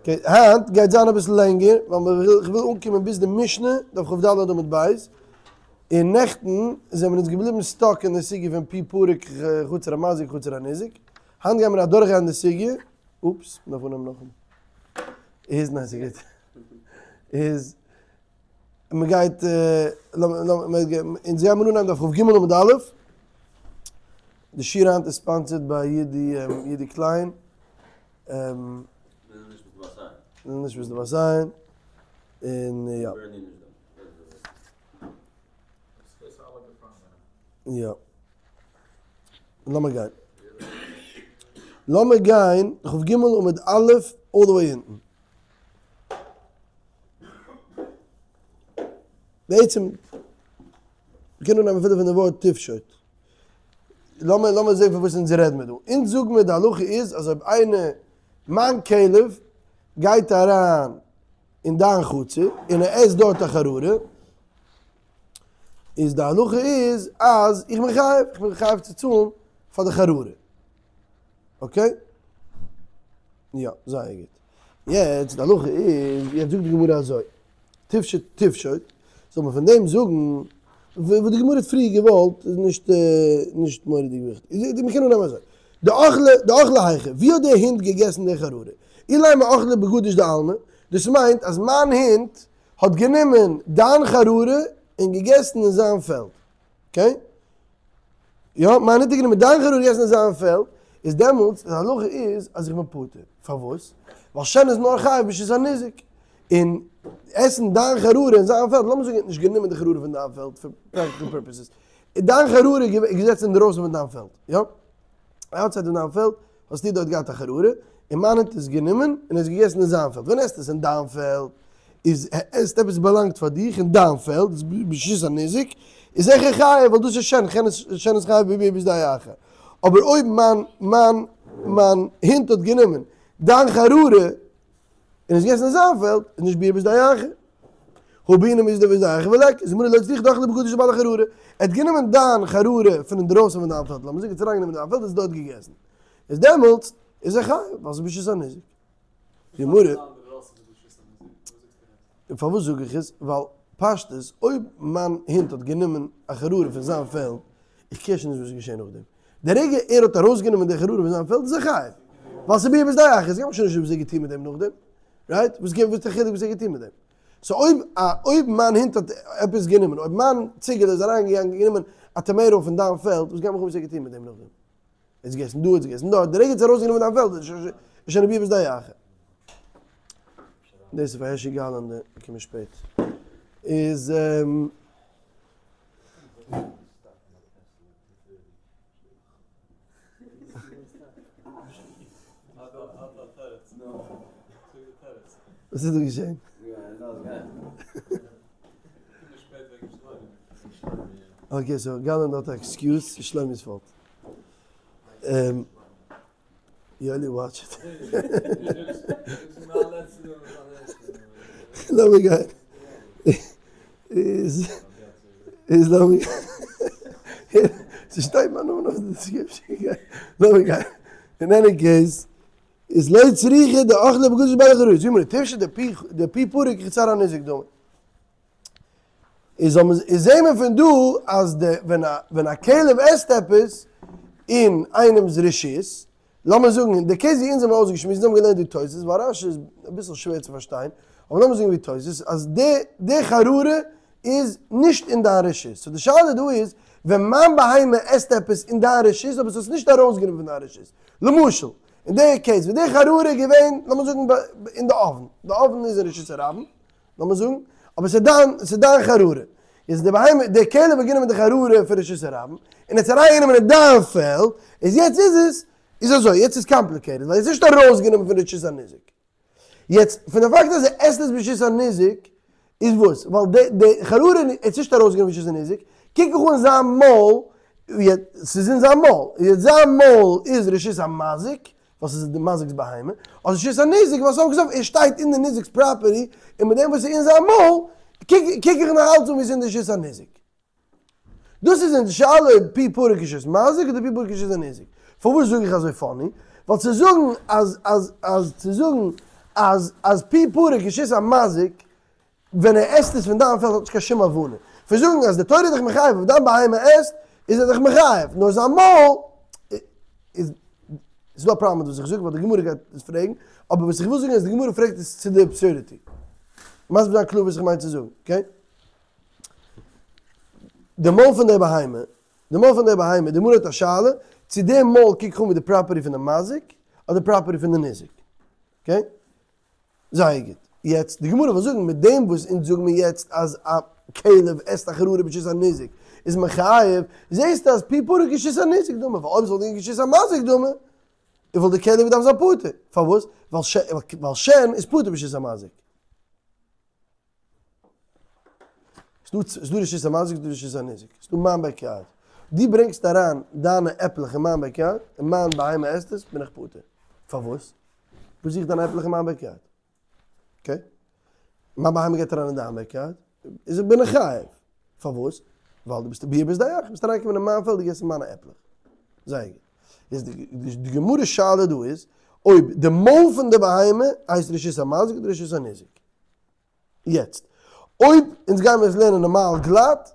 אקעי, היינט גייט זיין אביסל לענגער, ווייל מ'וויל, איך וויל אנקומען ביז די משנה, דף כ"ד עמוד ב', און נעכטן זעמיר אונז געבליבן סטאק אין די סוגיא פון פי פרוק חצר המזיק חצר הניזק, היינט גיימיר אדורכגיין די סוגיא, אופס, מ'דארף אנהייבן נאכאמאל, איז ניין ס'גוט, איז מ'גייט, אונז גיימיר אנהייבן דף כ"ג עמוד א', די שיעור היינט איז ספאנסערד ביי יודי יודי קליין. נישט ביז די באסיין. און יא. יא. לאמיר גיין. לאמיר גיין כ"ג עמוד א' אלל די וועי אונטן. בעצם מ'קען אנהייבן אפילו פון די ווארט תפשוט. לאמיר לאמיר זעהן פון וואס אונז רעד מיר דא. אונז זאג מיר די הלכה איז אז אויב איינער, מיין כלב, גייט אריין אין דיין חצר און ער עסט דארט א חררה, איז די הלכה איז אז איך בין חייב, איך בין חייב צו צאלן פאר די חררה. אקעי? יא, זייער גוט. יעצט די הלכה איז, יעצט זאגט די גמרא אזוי. תפשוט תפשוט, זאל מען פון דעם זאגן, וואס די גמרא האט פריער געוואלט איז נישט נישט מורא'דיג וויכטיג, מען קען אננעמען אזוי, דאכלה דאכלה היכא, ווי האט דער הונט געגעסן די חררה? אילימא אכלה בגדיש דעלמא, דאס מיינט אז מיין הונט האט גענומען דיין חררה און געגעסן אין זיין פעלד, אקעי? יא, מיין הונט האט גענומען דיין חררה און געגעסן אין זיין פעלד, איז דעמאלטס די הלכה איז אז איך בין פטור. פארוואס? ווייל שן איז נאר חייב ברשות הניזק. און עסן דיין חררה אין זיין פעלד, לאמיר זאגן ער האט נישט גענומען די חררה פון דיין פעלד פאר פרעקטיקל פורפעסעס, דיין חררה איז געזעצן אינדערויסן פון דיין פעלד, יא? אוטסייד פון דיין פעלד האסטו דארט געהאט א חררה, און מיין הונט האט עס גענומען און עס געגעסן אין זיין פעלד. ווען עסט עס אין דיין פעלד, איז ער עסט עפעס באלאנגט פאר דיך אין דיין פעלד, איז ברשות הניזק, איז זיכער חייב, ווייל דאס איז שן, שן איז חייב בביעור בשדה אחר. אבער אויב מיין מיין מיין הונט האט גענומען דיין חררה און עס געגעסן אין זיין פעלד, איז נישט ביעור בשדה אחר. הא בעינן ביעור בשדה אחר וליכא, זאגט די גמרא לא צריכא דאכלה בגדיש דבעל חררה, ער האט גענומען דיין חררה פון אינדרויסן פון דיין פעלד, לאמיר זאגן ער האט אריינגענומען אין דיין פעלד און עס דארט געגעסן, איז דעמאלטס איז ער חייב, ווייל ס'איז ברשות הניזק. גמרא. און פארוואס זאג איך עס? ווייל פשטות אויב מיין הונט האט גענומען א חררה פון זיין פעלד, איך קער שוין נישט וואס איז געשען נאכדעם. די רגע ער האט ארויסגענומען די חררה פון זיין פעלד איז ער חייב. ווייל ס'איז ביעור בשדה אחר, עס גייט מיך שוין נישט אן וואס ער האט געטון מיט דעם נאכדעם. רייט? וואס איז די חילוק וואס ער האט געטון מיט דעם? סאו אויב א אויב מיין הונט האט עפעס גענומען, אויב מיין ציגעלע איז אריינגעגאנגען און גענומען א טאמעיטא פון דיין פעלד, וואס גייט מיך אן וואס ער האט געטון מיט דעם נאכדעם? ער האט געגעסן דא, ער האט געגעסן דארט, די רגע ער האט ארויסגענומען דיין פעלד איז שוין ביעור בשדה אחר. דאס איז פאר הערשי גאלאנד, געקומען שפעט. איז. וואס איז דא געשען? אקעי סאו גאלאנד האט א עקסקיוז, ס'איז שלומי'ס פאולט. יואלי וואטש איט. לאמיר גיין. איז איז לאמיר גיין. ס'שטייט מיין נאמען אויף די דעסקריפשאן. לאמיר גיין. אין עני קעיס, איז לא צריכא דאכלה בגדיש דבעל חררה. זאגט די גמרא תפשוט דפי פרוק כחצר הניזק דמי. איז זאל מען איז זעהן מיר פון דא אז די ווען א ווען א כלב עסט עפעס אין איינעמס רשות, לאמיר זאגן אין די קעיס ווי אונז האבן אויסגעשמועסט, אונז האבן געלערנט די תוס' ווייל רש"י איז אביסל שווער צו פארשטיין, אבער לאמיר זאגן ווי תוס' אז די די חררה איז נישט אין דיין רשות, סאו די שאלה דא איז ווען מיין בהמה עסט עפעס אין דיין רשות אבער ס'האט עס נישט ארויסגענומען פון דיין רשות, למשל אין די קעיס ווען די חררה איז געווען לאמיר זאגן אין די אויוון, די אויוון איז אין רשות הרבים, לאמיר זאגן, אבער ס'איז דיין, ס'איז דיין חררה. איז די בהמה, די כלב האט גענומען די חררה פון רשות הרבים, און האט עס אריינגענומען אין דיין פעלד, איז יעצט איז עס, איז אזוי, יעצט איז קאמפליקעיטעד, ווייל עס איז נישט ארויסגענומען פון רשות הניזק. יעצט, פון די פאקט אז ער עסט עס ברשות הניזק, איז וואס? ווייל די, די חררה איז נישט ארויסגענומען פון רשות הניזק, קוק איך אן זיין מויל, ס'איז אין זיין מויל, יעצט זיין מויל איז רשות המזיק, ווייל ס'איז די מזיק'ס בהמה, אדער רשות הניזק ווייל סוף כל סוף ער שטייט אין די ניזק'ס פראפערטי, און מיט דעם וואס איז אין זיין מויל, קוק איך נאך אלץ אן ווי ס'איז אין די רשות הניזק. דאס איז אונזער שאלה אויב פי פרוק כרשות מזיק אדער פי פרוק כרשות הניזק. פארוואס זאג איך אזוי פאני? ווייל צו זאגן אז אז אז צו זאגן אז אז פי פרה כרשות המזיק ווען ער עסט עס פון דיין פעלד האט נישט קיין שום הבנה. פון זאגן אז די תורה איז דיך מחייב אויב דיין בהמה עסט איז ער דיך מחייב נאר זיין מויל איז ס'איז דא א פראבלעם מיט וואס איך זאג ווייל די גמרא גייט עס פרעגן אבער וואס איך וויל זאגן איז די גמרא פרעגט עס צו די אבסורדיטי. מסביר זיין קלאר וואס איך מיין צו זאגן אקעי? די מויל פון די בהמה די מויל פון די בהמה די גמרא האט א שאלה צו די מויל קוק איך אן ווי די פראפערטי פון די מזיק אדער פראפערטי פון די ניזק אקעי? זייער גוט. יעצט, די גמרא וויל זאגן, מיט דעם וואס אונז זאגן מיר יעצט אז א כלב עסט א חררה ברשות הניזק איז מען חייב, זעסטו אז פי פרה כרשות הניזק דמי, ווייל אויב עס וואלט געווען כרשות המזיק דמי, וואלט די כלב געדארפט זיין פטור. פארוואס? ווייל שן איז פטור ברשות המזיק. ס'איז דא רשות המזיק ס'איז דא רשות הניזק. ס'איז דא מיין בעקיארד. דו ברענגסט אריין דיינע עפלעך אין מיין בעקיארד, און מיין בהמה עסט עס, בין איך פטור. פארוואס? וואס זוכט דיינע עפלעך אין מיין בעקיארד? אקעי. מיין בהמה גייט אריין אין דיין בעקיארד, איז בין איך חייב. פארוואס? ווייל דו ביסט ביער בשדה אחר, ביסט אריינגעקומען אין מיין פעלד און געגעסן מיינע עפלעך. זייער גוט. איז די גמרא שאלה דא איז, אויב די מויל פון די בהמה הייסט רשות המזיק אדער רשות הניזק. יעצט, אויב אונז גיימער עס לערנען נארמאל גלאט,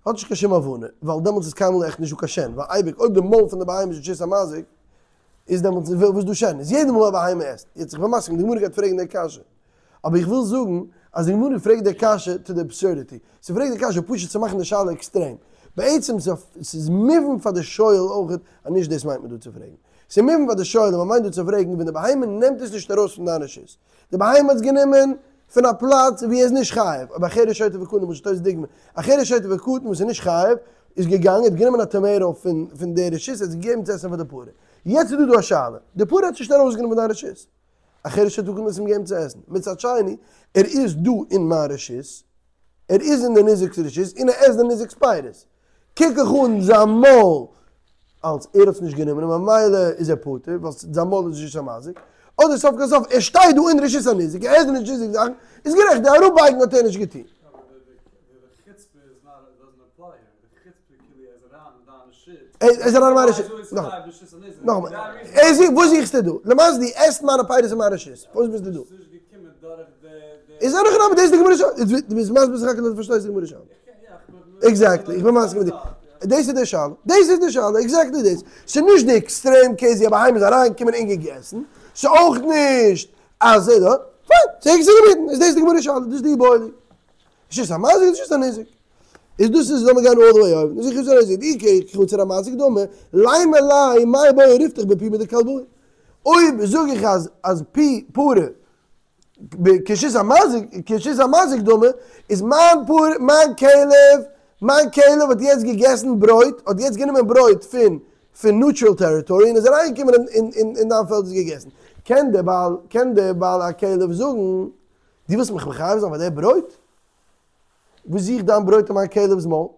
האט נישט קיין שום הבנה, ווייל דעמאלטס איז קיינמאל עכט נישטא קיין שן, ווייל אייביג אויב די מויל פון די בהמה איז רשות המזיק, איז דעמאלטס וואס איז דא שן? איז יעדע מאל א בהמה עסט. יעצט איך בין מסכים, די גמרא גייט פרעגן די קשיא. אבער איך וויל זאגן אז די גמרא פרעגט די קשיא טו די אבסורדיטי. ס'פרעגט די קשיא פשוט צו מאכן די שאלה עקסטרעם. בעצם ס'איז מובן פאר די שואל אויכעט אז נישט דאס מיינט מען דא צו פרעגן. ס'איז מובן פאר די שואל אז מ'מיינט דא צו פרעגן ווען די בהמה נעמט עס נישט ארויס פון דיין רשות. די בהמה האט עס גענומען פון א פלאץ ווי ער איז נישט חייב, אויב א חרש שוטה וקטן למשל תוס' דוגמא, א חרש שוטה וקטן וואס איז נישט חייב, איז געגאנגען האט גענומען א טאמעיטא פון פון די רשות ער האט עס געגעבן צו עסן פאר די פרה, יעצט איז דא דא א שאלה, די פרה האט עס נישט ארויסגענומען פון דיין רשות, א חרש שוטה וקטן האט עס אים געגעבן צו עסן, מצד שני ער איז דא אין מיין רשות, ער איז אין די ניזק'ס רשות און ער עסט די ניזק'ס פירות, קוק איך אן זיין מויל אלס ער האט עס נישט גענומען און ממילא איז ער פטור ווייל זיין מויל איז רשות המזיק, אדער סוף כל סוף ער שטייט דא אין רשות הניזק ער עסט די ניזק'ס זאכן, איז גערעכט די אראפבייגן האט ער נישט געטון. ער איז אריין אין מיין רשות. נאכאמאל. ער זוכט, וואס זוכסטו דא? למעשה דו עסט מיינע פירות אין מיין רשות. פארוואס ביסטו דא? איז אין הכי נמי, דאס איז די גמרא שאלה. דו ביסט מסביר סך הכל אז דו פארשטייסט די גמרא שאלה. עקזעקטלי, איך בין מסכים מיט דיר. דאס איז די שאלה. דאס איז די שאלה, עקזעקטלי דאס. ס'איז נישט די עקסטרעם קעיס ווי א בהמה איז אריינגעקומען און געגעסן. ס'איז אויך נישט אז ס'איז דא. פיין, ס'איז אינמיטן. איז דאס די גמרא שאלה, דאס איז די איבעיא. רשות המזיק אדער רשות הניזק. איז דאס איז לאמיר גיין אלל די וועי אויבן. איז רשות הניזק דאי כחצר המזיק דמי, לימא ליה מאי בעי ריפתך בפומיה דכלבאי. אויב זאג איך אז אז פי פרה כרשות המזיק, כרשות המזיק דמי, איז מיין פרה, מיין כלב, מיין כלב האט יעצט געגעסן ברויט, האט יעצט גענומען ברויט פון פון נוטרעל טעריטארי און איז אריינגעקומען אין אין אין דיין פעלד עס געגעסן. קען דער בעל, קען דער בעל הכלב זאגן, דו ווילסט מיך מחייב זיין פאר די ברויט? וואס זוכט דיין ברויט אין מיין כלב'ס מויל?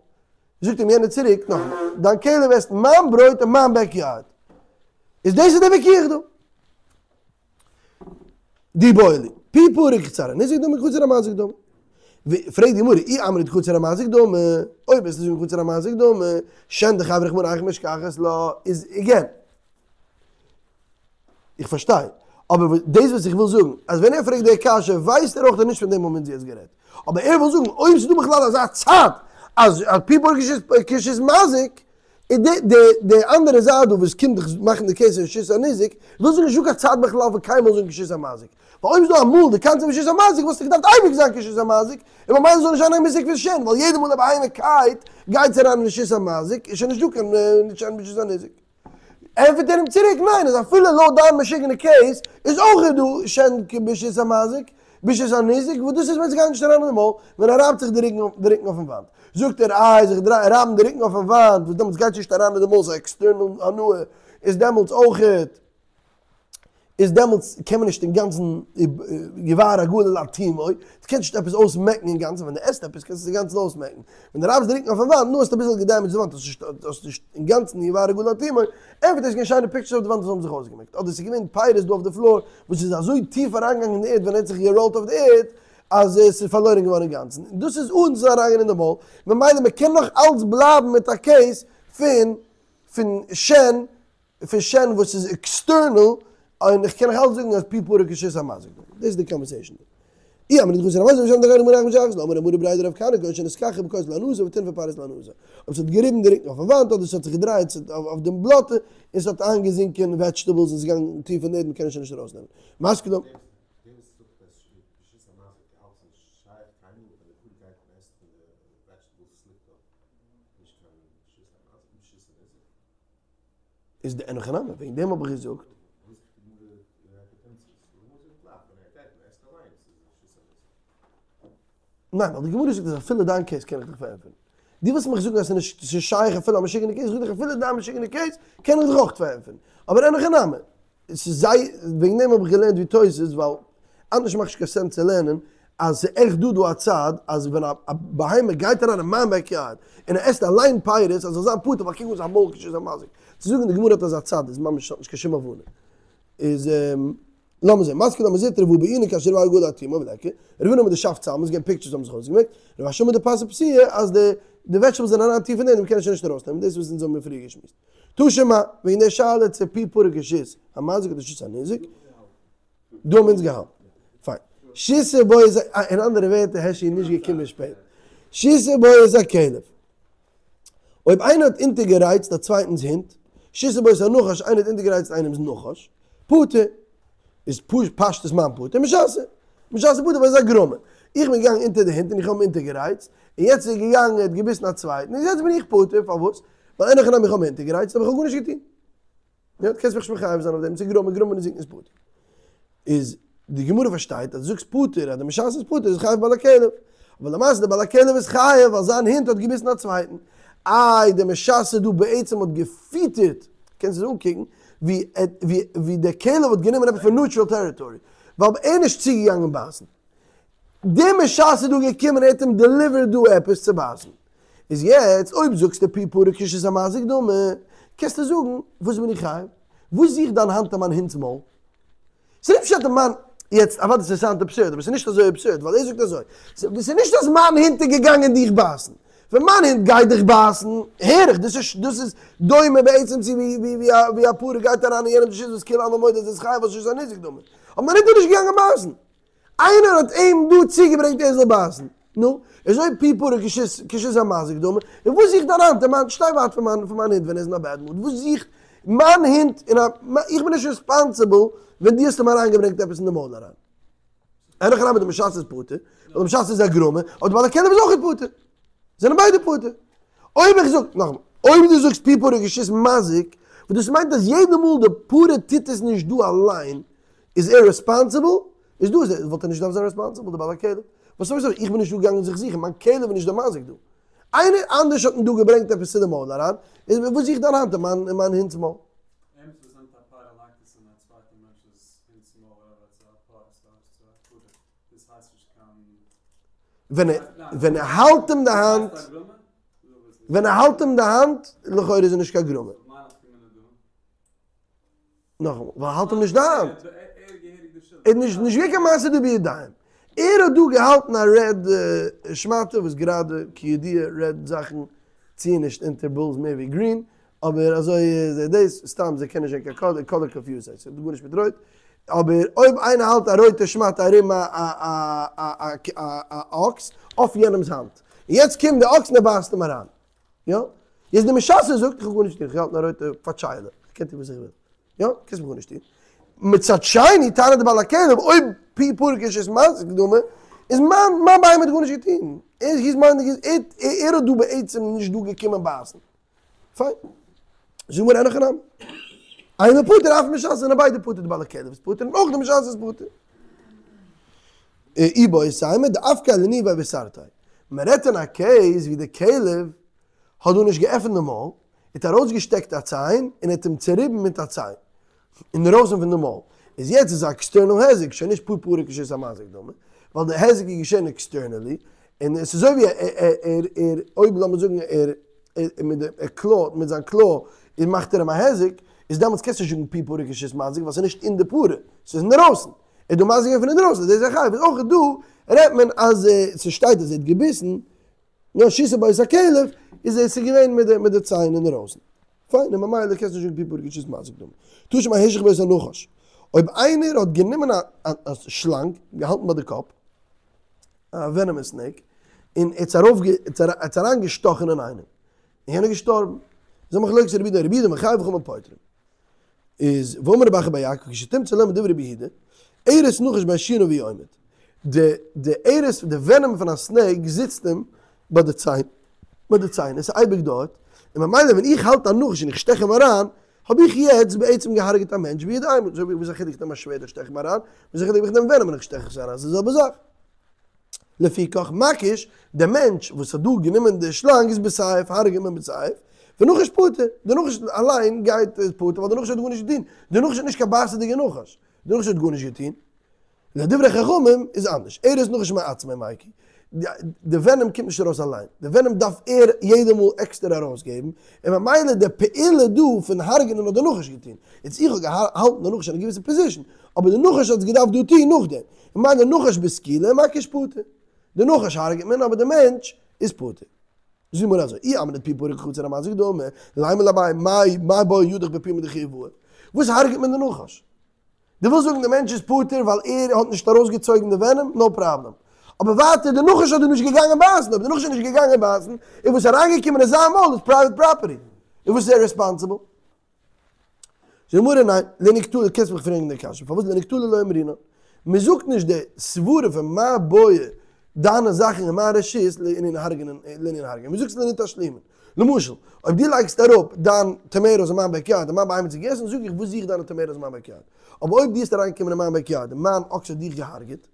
זאגט אים יענער צוריק, נאכאמאל, דיין כלב עסט מיין ברויט אין מיין בעקיארד. איז דאס איז די ויכוח דא. דאיבעיא להו, פי פרה כחצר הניזק דמי כחצר המזיק דמי. פרעגט די גמרא, אי אמרת כחצר המזיק דמי, אויב וועסטו זאגן חצר המזיק דמי, שן דחייב רחמנא היכי משכחת לה, איז עגעין. איך פארשטיי, אבער דאס וואס איך וויל זאגן, אז ווען ער פרעגט די קשיא ווייסט ער אויך נישט פון דעם האבן אונז יעצט גערעדט, אבער ער וויל זאגן אויב ס'איז דא בכלל אזא צד אז פי פרה כרשות מזיק, איז די די די אנדערע זייט דא וואס קומט דיך מאכן די קעיס רשות הניזק, וויל זאגן נישטא קיין צד בכלל פון קיינמאל זאגן כרשות המזיק, ווייל אויב איז דא אמאל די קאנצעפט פון רשות המזיק וואלסטו געדארפט אייביג זיין כרשות המזיק, און ממילא זאל נישט זיין קיין מושג פון שן, ווייל יעדע מאל א בהמה קייט גייט זי אריין אין רשות המזיק, איז שוין נישטא קיין שן ברשות הניזק. ענטפערט ער אים צוריק, ניין, אז אפילו לויט דיין משוגענע קעיס איז אויך דא שן ברשות המזיק, ברשות הניזק, וואס דאס איז ווען ס'גייט נישט אריין אין די מויל, ווען ער רייבט זיך די רוקן די רוקן אויפן וואנט. זאגט ער, איי, זיך רייבן די רוקן אויפן וואנט, וואס דעמאלטס גייט נישט אריין אין די מויל, ס'איז א עקסטערנעל הנאה, איז דעמאלטס אויכעט. איז דעמאלטס קען מען נישט אינגאנצן יבער הגולל עד תומו, דו קענסט נישט עפעס אויסמעקן אינגאנצן, ווען דו עסט עפעס קענסטו עס אינגאנצן אויסמעקן, ווען דו רייבסט די רוקן אויפן וואנט, נו האסט אביסל געדעמעדזשט די וואנט, האסט נישט אינגאנצן יבער הגולל עד תומו, ענטפערט ער ס'איז געווען שיינע פיקטשערס אויף די וואנט וואס האבן זיך אויסגעמעקט, אדער ס'איז געווען פירות דא אויף די פלאר וואס איז אזוי טיף אריינגעגאנגען אין די ערד ווען ער האט זיך געראולט אויף די ערד אז עס איז פארלוירן געווארן אינגאנצן, דאס איז אן צו אריינגיין אין די מויל, ממילא מען קען נאך אלץ בלייבן מיט א קעיס פון פון שן. פון שן וואס איז עקסטערנעל, און איך קען נאך אלץ זאגן אז פי פרה כרשות המזיק דמי. דאס איז די קאנווערסעישאן דא. אי אמרת כרשות המזיק דמי דקיימא לן בשחת אמר רב אדא בריה דרב כהנא כגון שנתכחכה בכותל להנאתו וטינפה פירות להנאתו. אויב ס'האט געריבן די רוקן אויפן וואנט אדער ס'האט זיך געדרייט אויף דעם בלאטע און ס'האט איינגעזינקען וועדזשטעבלס און ס'איז געגאנגען טיף אין די ערד מ'קען עס שוין נישט ארויסנעמען. מתקיף לה. איז די אין הכי נמי, וועגן דעם האב איך געזאגט. ניין, ווייל די גמרא זאגט אז אפילו דיין קעיס קען איך דיך פארענטפערן. דו ווילסט מיך זאגן אז ס'איז נישט ס'איז שייך אפילו א משוגענע קעיס, זאג איך אפילו דיין משוגענע קעיס קען איך דיך אויך פארענטפערן. אבער אין הכי נמי, ס'איז זיי, וועגן דעם האב איך געלערנט ווי תוס' ווייל אנדערש מאכט נישט קיין סענס צו לערנען אז ס'איז עכט דא דא א צד אז ווען א בהמה גייט אריין אין מיין בעק יארד און ער עסט אליין פירות אז זאל זיין פטור ווייל קוק אן זיין מויל כרשות המזיק. צו זאגן די גמרא האט אזא צד איז ממש האט נישט קיין שום הבנה. איז לאמיר זען, מתקיף לה מר זוטרא והא בעינן כאשר רבו עגלה אטומה וליכא, רב הונא אמר דשפת שלמא, ס'איז געווען פיקטשערס האבן זיך אויסגעמעקט, רב אשי אמר דפסי פסיעי אז די די וועדזשטעבלס זענען אריין טיף אין דעם און מ'קען עס שוין נישט ארויסנעמען, דאס איז וואס אונז האבן מיר פריער געשמועסט. תא שמע, וועגן די שאלה צו פי פרה כרשות המזיק אדער רשות הניזק, דא האבן אונז געהאלטן. פיין. שיתא בו את, אין אנדערע ווערטער הערשי איז נישט געקומען שפעט. שיתא בו את הכלב. אויב איינער האט אונטערגערייצט א צווייטנס הונט, שיתא בו את הנחש, איינער האט אונטערגערייצט איינעמס נחש, פטור, איז פשטות מאן פטור, משסה, משסה פטור ווייל עס איז א גרמא. איך בין געגאנגען אונטער די הונט און איך האב אים אונטערגערייצט, און יעצט איז ער געגאנגען און האט געביסן א צווייטן, איז יעצט בין איך פטור, פארוואס? ווייל אין הכי נמי איך האב אים אונטערגערייצט אבער איך האב גארנישט געטון. יא, דו קענסט מיך נישט מחייב זיין אויף דעם, ס'איז גרמא, גרמא ניזקין איז פטור. איז די גמרא פארשטייט אז דו זאגסט פטור אז די משסה איז פטור איז חייב בעל הכלב. אבער למעשה די בעל הכלב איז חייב ווייל זיין הונט האט געביסן א צווייטן. איי די משסה דא בעצם האט געפיטערט, קענסט עס אנקוקן ווי ווי די כלב האט גענומען עפעס פון נוטראל טעריטארי, ווייל ער איז נישט צוגעגאנגען בייסן. די משסה איז דא געקומען ער האט אים דעליווערט דא עפעס צו בייסן. איז יעצט אויב זאגסטו פי פרה כרשות המזיק דמי, קענסטו זאגן וואס בין איך חייב? וואס זוכט דיין האנט אין מיין הונט'ס מויל? ס'איז נישט פשט אין מיין, יעצט אוודאי ס'סאונדט אבסורד אבער ס'איז נישט אזוי אבסורד ווייל ער זאגט אזוי, ס'איז נישט אז מיין הונט איז געגאנגען דיך בייסן, ווען מיין הונט גייט דיך בייסן הער איך, דאס איז דאס איז דומה בעצם צו ווי ווי ווי א פרה גייט אריין אין יענעמ'ס רשות וואס כולי עלמא מודה אז ער איז חייב ווייל רשות הניזק דמי, אבער מיין הונט איז נישט געגאנגען בייסן, איינער האט אים דא צוגעברענגט ער זאל בייסן. נו, איז אויב פי פרה כרשות המזיק דמי, און וואס זוכט דיין האנט אין מיין, שטיי ווייט פון מיין פון מיין הונט ווען ער איז אין א בעד מוד, וואס זוכט מיין הונט אין א, איך בין נישט ריספאנסיבל ווען דו האסט אים אריינגעברענגט עפעס אין די מויל אריין. אין הכי נמי די משסה איז פטור, ווייל די משסה איז א גרמא, אבער די בעל הכלב איז אויך פטור. זענען ביידע פטור. אויב איך זאג, נאכאמאל, אויב דו זאגסט פי פרה כרשות מזיק, וואס דאס מיינט אז יעדע מאל די פרה טוט עס נישט דא אליין, איז ער רעספאנסיבל? איז דא איז ער, וואלט ער נישט געדארפט זיין רעספאנסיבל די בעל הכלב? וואס אויב איך בין נישט דא געגאנגען זיך זוכן, מיין כלב איז נישט די מזיק דא. איינער אנדערש האט אים דא געברענגט עפעס צו די מויל אריין, איז וואס זוכט דיין האנט אין מיין אין מיין הונט'ס מויל? עמיצער וואס נעמט א פרה לייגט עס אין א צווייטע מענטש'ס הונט'ס מויל אדער צו א פרה צו א פרה, דאס הייסט נישט קיין. ווען ער ווען ער האלט אים די האנט, ווען ער האלט אים די האנט, לכאורה איז ער נישט קיין גרמא. נאכאמאל, ווייל ער האלט אים נישט די האנט. ער איז נישט נישט געווען קיין מעשה דא בידיים. ער האט דא געהאלטן א רעד שמאטע, וואס גראדע כידוע רעד זאכן ציען נישט אונטער בולס מער ווי גרין, אבער אזוי איז דאס, סתם זיי קענען נישט זען קיין קאלער, קאלער קאנפיוזט זיי, ס'האט גארנישט מיט רויט. אבער אויב איינער האלט א רויטע שמאטע ארום א א אקס אויף יענעמס האנט, און יעצט קומט די אקס און ער בייסט אים אריין. יא? יעצט די משסה זאגט איך האב גארנישט געטון, איך האב געהאלטן א רויטע פאטשיילע, איך קען טון וואס איך וויל. יא? קענסט מיר גארנישט טון. מצד שני טענה'ט די בעל הכלב אויב פי פרה כרשות מזיק דמי, איז מיין מיין בהמה האט גארנישט געטון. ער היז מיינדינג איז ער ער האט דא בעצם נישט דא געקומען בייסן. פיין. זאג מיר אין הכי נמי. אימא פטור אף משסה זענען ביידע פטור די בעל הכלב איז פטור און אויך די משסה איז פטור. איבעית אימא דאפקיה לניביה בתרתיה. מען רעדט אין א קעיס ווי די כלב האט דא נישט געעפנט די מויל, האט ארויסגעשטעקט א ציין און האט אים צוריבן מיט א ציין אינדערויסן פון די מויל. איז יעצט איז א עקסטערנעל היזק, שוין נישט פי פרה כרשות המזיק דמי, ווייל די היזק איז געשען עקסטערנעלי, און עס איז אזוי ווי ער ער אויב לאמיר זאגן ער מיט די ער קלאוט מיט זיין קלאו איז מאכט ער אים א היזק, איז דעמאלטס קענסטו נישט זאגן פי פרה כרשות מזיק ווייל ס'איז נישט אין די פרה, ס'איז אינדערויסן. ער איז דא מזיק געווען פון אינדרויסן, איז דאס א חייב, איז אויך דא רעדט מען אז ס'שטייט אז ער האט געביסן, נאר שיתא בו את הכלב, איז עס איז געווען מיט די מיט די ציין אינדרויסן. פיין, און ממילא קענסטו נישט זאגן פי פרוק רשות מזיק דמי. תא שמע השחית בו את הנחש. אויב איינער האט גענומען א שלאנג, געהאלטן ביי די קאפ, א venomous snake, און ער האט עס אריין געשטאכן אין איינעם, און יענער איז געשטארבן, איז א מחלוקת רבי יהודה רבי יהודה מחייב וחכמים פוטרים. איז ואמר רב אחא בר יעקב כשתמצא לומר דברי רבי יהודה, ארס נחש בין שיניו הוא עומד. די די ארס די venom פון א snake זיצט אים ביי די ציין, ביי די ציין, עס איז אייביג דארט, און ממילא ווען איך האלט א נחש און איך שטעך אים אריין, האב איך יעצט בעצם געהארגעט א מענטש בידיים, אזוי ווי וואס איז א חילוק איך נעם א שווערד איך שטעך אים אריין, וואס איז א חילוק איך נעם venom און איך שטעך עס אריין, ס'איז די זעלבע זאך. לפיכך מקיש, דער מענטש וואס האט דא גענומען די שלאנג איז בסייף, הרג'עט מען בסייף, ונחש פטור, די נחש אליין גייט איז פטור ווייל די נחש האט גארנישט געטון, די נחש איז נישט קיין בייסעדיגע נחש, די נחש האט גארנישט געטון. לדברי חכמים איז אנדערש, ארס נחש מעצמו מיקיא, די venom קומט נישט ארויס אליין, די venom דארף ער יעדע מאל עקסטער ארויסגעבן, און ממילא די פעולה דא פון הרג'נען האט די נחש געטון, יעצט איך האב געהאלטן די נחש אין א געוויסע position, אבער די נחש האט עס געדארפט דא טון נאכדעם, ממילא נחש בסקילה מקיש פטור, די נחש הרג'ט מען אבער די מענטש איז פטור. זאגט די גמרא אזוי, אי אמרת פי פרק חצר המזיק דמי, לימא ליה לאביי מאי מאי בעי ידך בפומיה דחיובאי, וואס הרג'ט מען די נחש? דו ווילסט זאגן די מענטש איז פטור ווייל ער האט נישט ארויסגעצויגן די venom? No problem. אבער ווייטער די נחש האט דיר נישט געגאנגען בייסן, אויב די נחש איז נישט געגאנגען בייסן, און וואס איז אריינגעקומען אין זיין מויל איז private property, און וואס איז ער responsible? זאגט די גמרא ניין, לנקטלא, קענסט מיך פרעגן די קשיא, פארוואס לנקטלא לא אמרינן? מען זאגט נישט די סברה פון מה בעי דיינע זאכן און מיין רשות לענין הרג'נען, לענין הרג'נען, מען זאגט עס לענין תשלומין. למשל, אויב דו לייגסט אראפ דיין tomatoes אין מיין backyard און מיין בהמה האט זיי געגעסן, זאג איך וואס זוך דיינע tomatoes אין מיין backyard? אבער אויב דו האסט אריינגעקומען אין מיין backyard און מיין אקס האט דיך געהארגעט,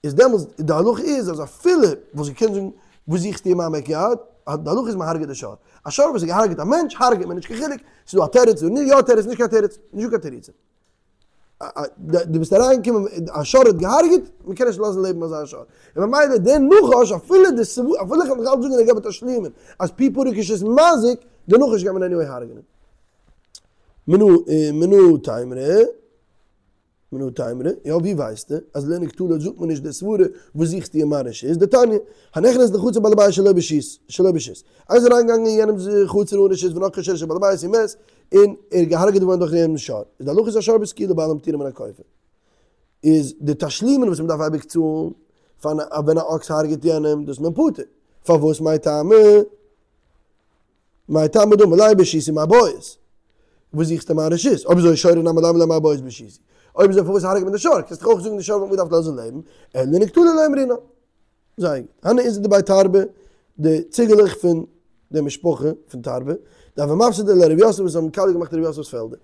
איז דעמאלטס די הלכה איז אז אפילו וואלסט געקענט זאגן וואס זוכסטו אין מיין backyard, די הלכה איז מען הרג'עט די שור. א שור וואס האט געהארגעט א מענטש הרג'עט מען נישט קיין חילוק, ס'איז דא א תירוץ אדער יא תירוץ נישט קיין תירוץ, נישטא קיין תירוצים. דו ביסט אריינגעקומען, א שור האט געהארגעט, מען קען נישט לאזן לעבן אזא שור. און ממילא דער נחש, אפילו די סברה, אפילו איך וועל נאך אלץ זאגן לגבי תשלומין, אז פי פרק איז מזיק, די נחש גייט מען anyway הרג'נען. מנא מנא תימרא, מנא תימרא, יא ווי ווייסטו אז לנקטלא זאגט מען נישט די סברה וואס זוכסטו אין מיין רשות, דתניא, הנכנס לחצר בעל הבית שלא ברשות, שלא ברשות, איינער איז אריינגעגאנגען אין יענעמ'ס חצר אן רשות ונגחו שור של בעל הבית ומת, און ער איז געהארגעט געווארן דורך יענעמ'ס שור, איז די הלכה איז השור בסקילה ובעלים פטורין מן הכופר. איז די תשלומין וואס מ'דארף אייביג צאלן פאר ווען א אקס הארגעט יענעם, דאס איז מען פטור. פארוואס מאי טעמא? מאי טעמא דאמר ליה ברשותי מאי בעית? וואס זוכסטו מיין רשות? אויב אזוי שורו נמי לימא ליה מאי בעית ברשותי. אויב אזוי פארוואס הארגעט מען די שור? קענסט דאך אויך זאגן די שור וואלט מען געדארפט לאזן לעבן, אלא לנקטלא לא אמרינן. זייער גוט. הני עיזי דבי תרבא, די ציגעלעך פון די משפחה פון תרבא, דהוו מפסידי לרב יוסף וואס האבן קאליע געמאכט רב יוסף'ס פעלדער.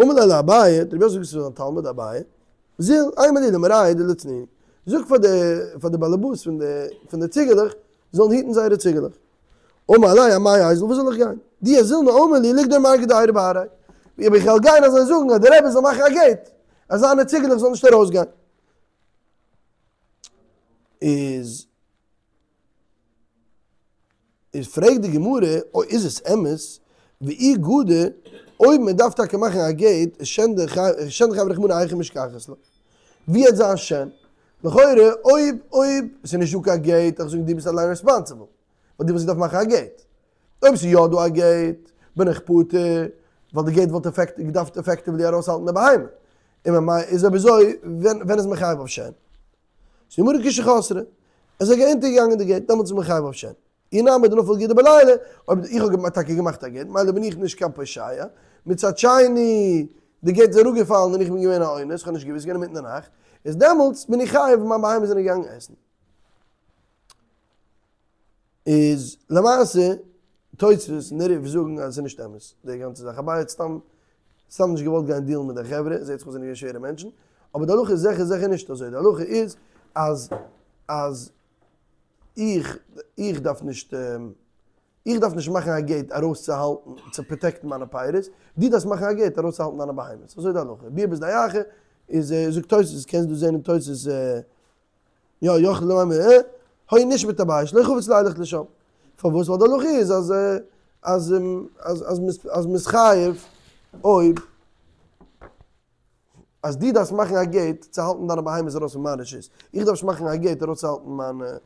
אמר ליה לאביי, האט רב יוסף געזאגט צו זיין תלמיד אביי, זיל, אימא להו למרייהו דליצנוהו, זאג פאר די פאר די באלעבאס פון די פון די ציגעלעך זאלן היטן זייערע ציגעלעך. אמר ליה אמאי איזיל, וואס זאל איך גיין? דאי אזילנא אמר להו ליגדור מרגא דאיירי בארעיה. אויב איך וועל גיין אזוי זאגן אז דער רבי זאל מאכן א gate אז זיינע ציגעלעך זאלן נישט ארויסגיין. איז איז פרעגט די גמרא, אוי איז עס אמת, ואי גדר, אויב מען דארף טאקע מאכן א gate, איז שן דחייב רחמנא היכי משכחת לה, ווי העט זיין שן? לכאורה אויב אויב ס'איז נישט דא קיין gate, איך זאג דו ביסט אליין responsible, ווייל דו וואלסט געדארפט מאכן א gate. אויב ס'איז יא דא א gate, בין איך פטור, ווייל די gate וואלט געדארפט effectively ארויסהאלטן די בהמה. און ממילא איז אויב אזוי, ווען איז מען חייב אויף שן? זאגט די גמרא כשחסרה. עס איז אונטערגעגאנגען די gate, דעמאלטס איז מען חייב אויף שן. אי נמי דנפל גידא בלילה, אויב איך האב טאקע געמאכט א gate, מילא בין איך נישט קיין פושע, מצד שני, די gate איז אראפגעפאלן און איך בין געווען א אונס, איך האב נישט געוואוסט, געווען אינמיטן די נאכט, איז דעמאלטס בין איך חייב און מיין בהמות זענען געגאנגען עסן. איז למעשה תוספות און די רי"ף זאגן אז עס איז נישט אמת די גאנצע זאך, אביי האט סתם סתם נישט געוואלט גיין deal ן מיט די חברה, זעהט זיך אויס זענען געווען שווערע מענטשן, אבער די הלכה איז זיכער זיכער נישט אזוי, די הלכה איז אז אז איך איך דארף נישט איך דארף נישט מאכן א gate ארויסצוהאלטן צו protect ן מיינע פירות, דו דארפסט מאכן א gate ארויסצוהאלטן דיינע בהמות, אזוי איז די הלכה, ביעור בשדה אחר איז זאגט תוספות קענסט דא זעהן אין תוספות יא יכול לומר היה נשמט אביי שלא חפץ לילך לשם. פארוואס? ווייל די הלכה איז אז אז אז אז מ'איז חייב אויב אז דו דארפסט מאכן א gate צו האלטן דיינע בהמות ארויס פון מיין רשות. איך דארף נישט מאכן א gate ארויסצוהאלטן מיינע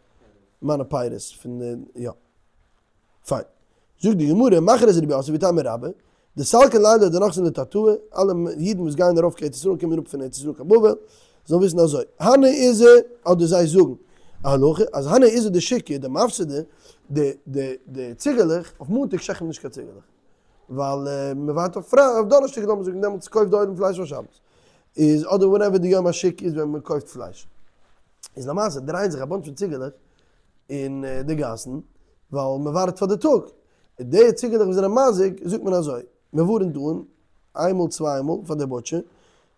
מיינע פירות פון די יא. פיין. זאגט די גמרא, מכריז רב יוסף ואיתימא רבה, דסלקי לעילא דנחתין לתתאי, אלע אידן וואס גייען ארויף קיין ארץ ישראל קומען אראפ פון ארץ ישראל קיין בבל, זאלן וויסן אזוי, הני עיזי, אדער זיי זאגן א הלכה, אז הני עיזי דשוקא דמפסדי, די די די ציגעלעך, אויף מאנטאג שעכט מען נישט קיין ציגעלעך, ווייל מען ווארט אויף פריי אויף דאנערשטאג לאמיר זאגן דעמאלטס קויפט די עולם פלייש פאר שבת, איז אדער וואטעווער די יום השוק איז ווען מען קויפט פלייש, איז למעשה דרייען זיך א באנטש פון ציגעלעך אין די גאסן, ווייל מען ווארט פאר די טאג, די ציגעלעך וואס זענען מזיק זאגט מען אזוי, מען ווארענט אן איינמאל צוויי מאל פאר די בוטשער,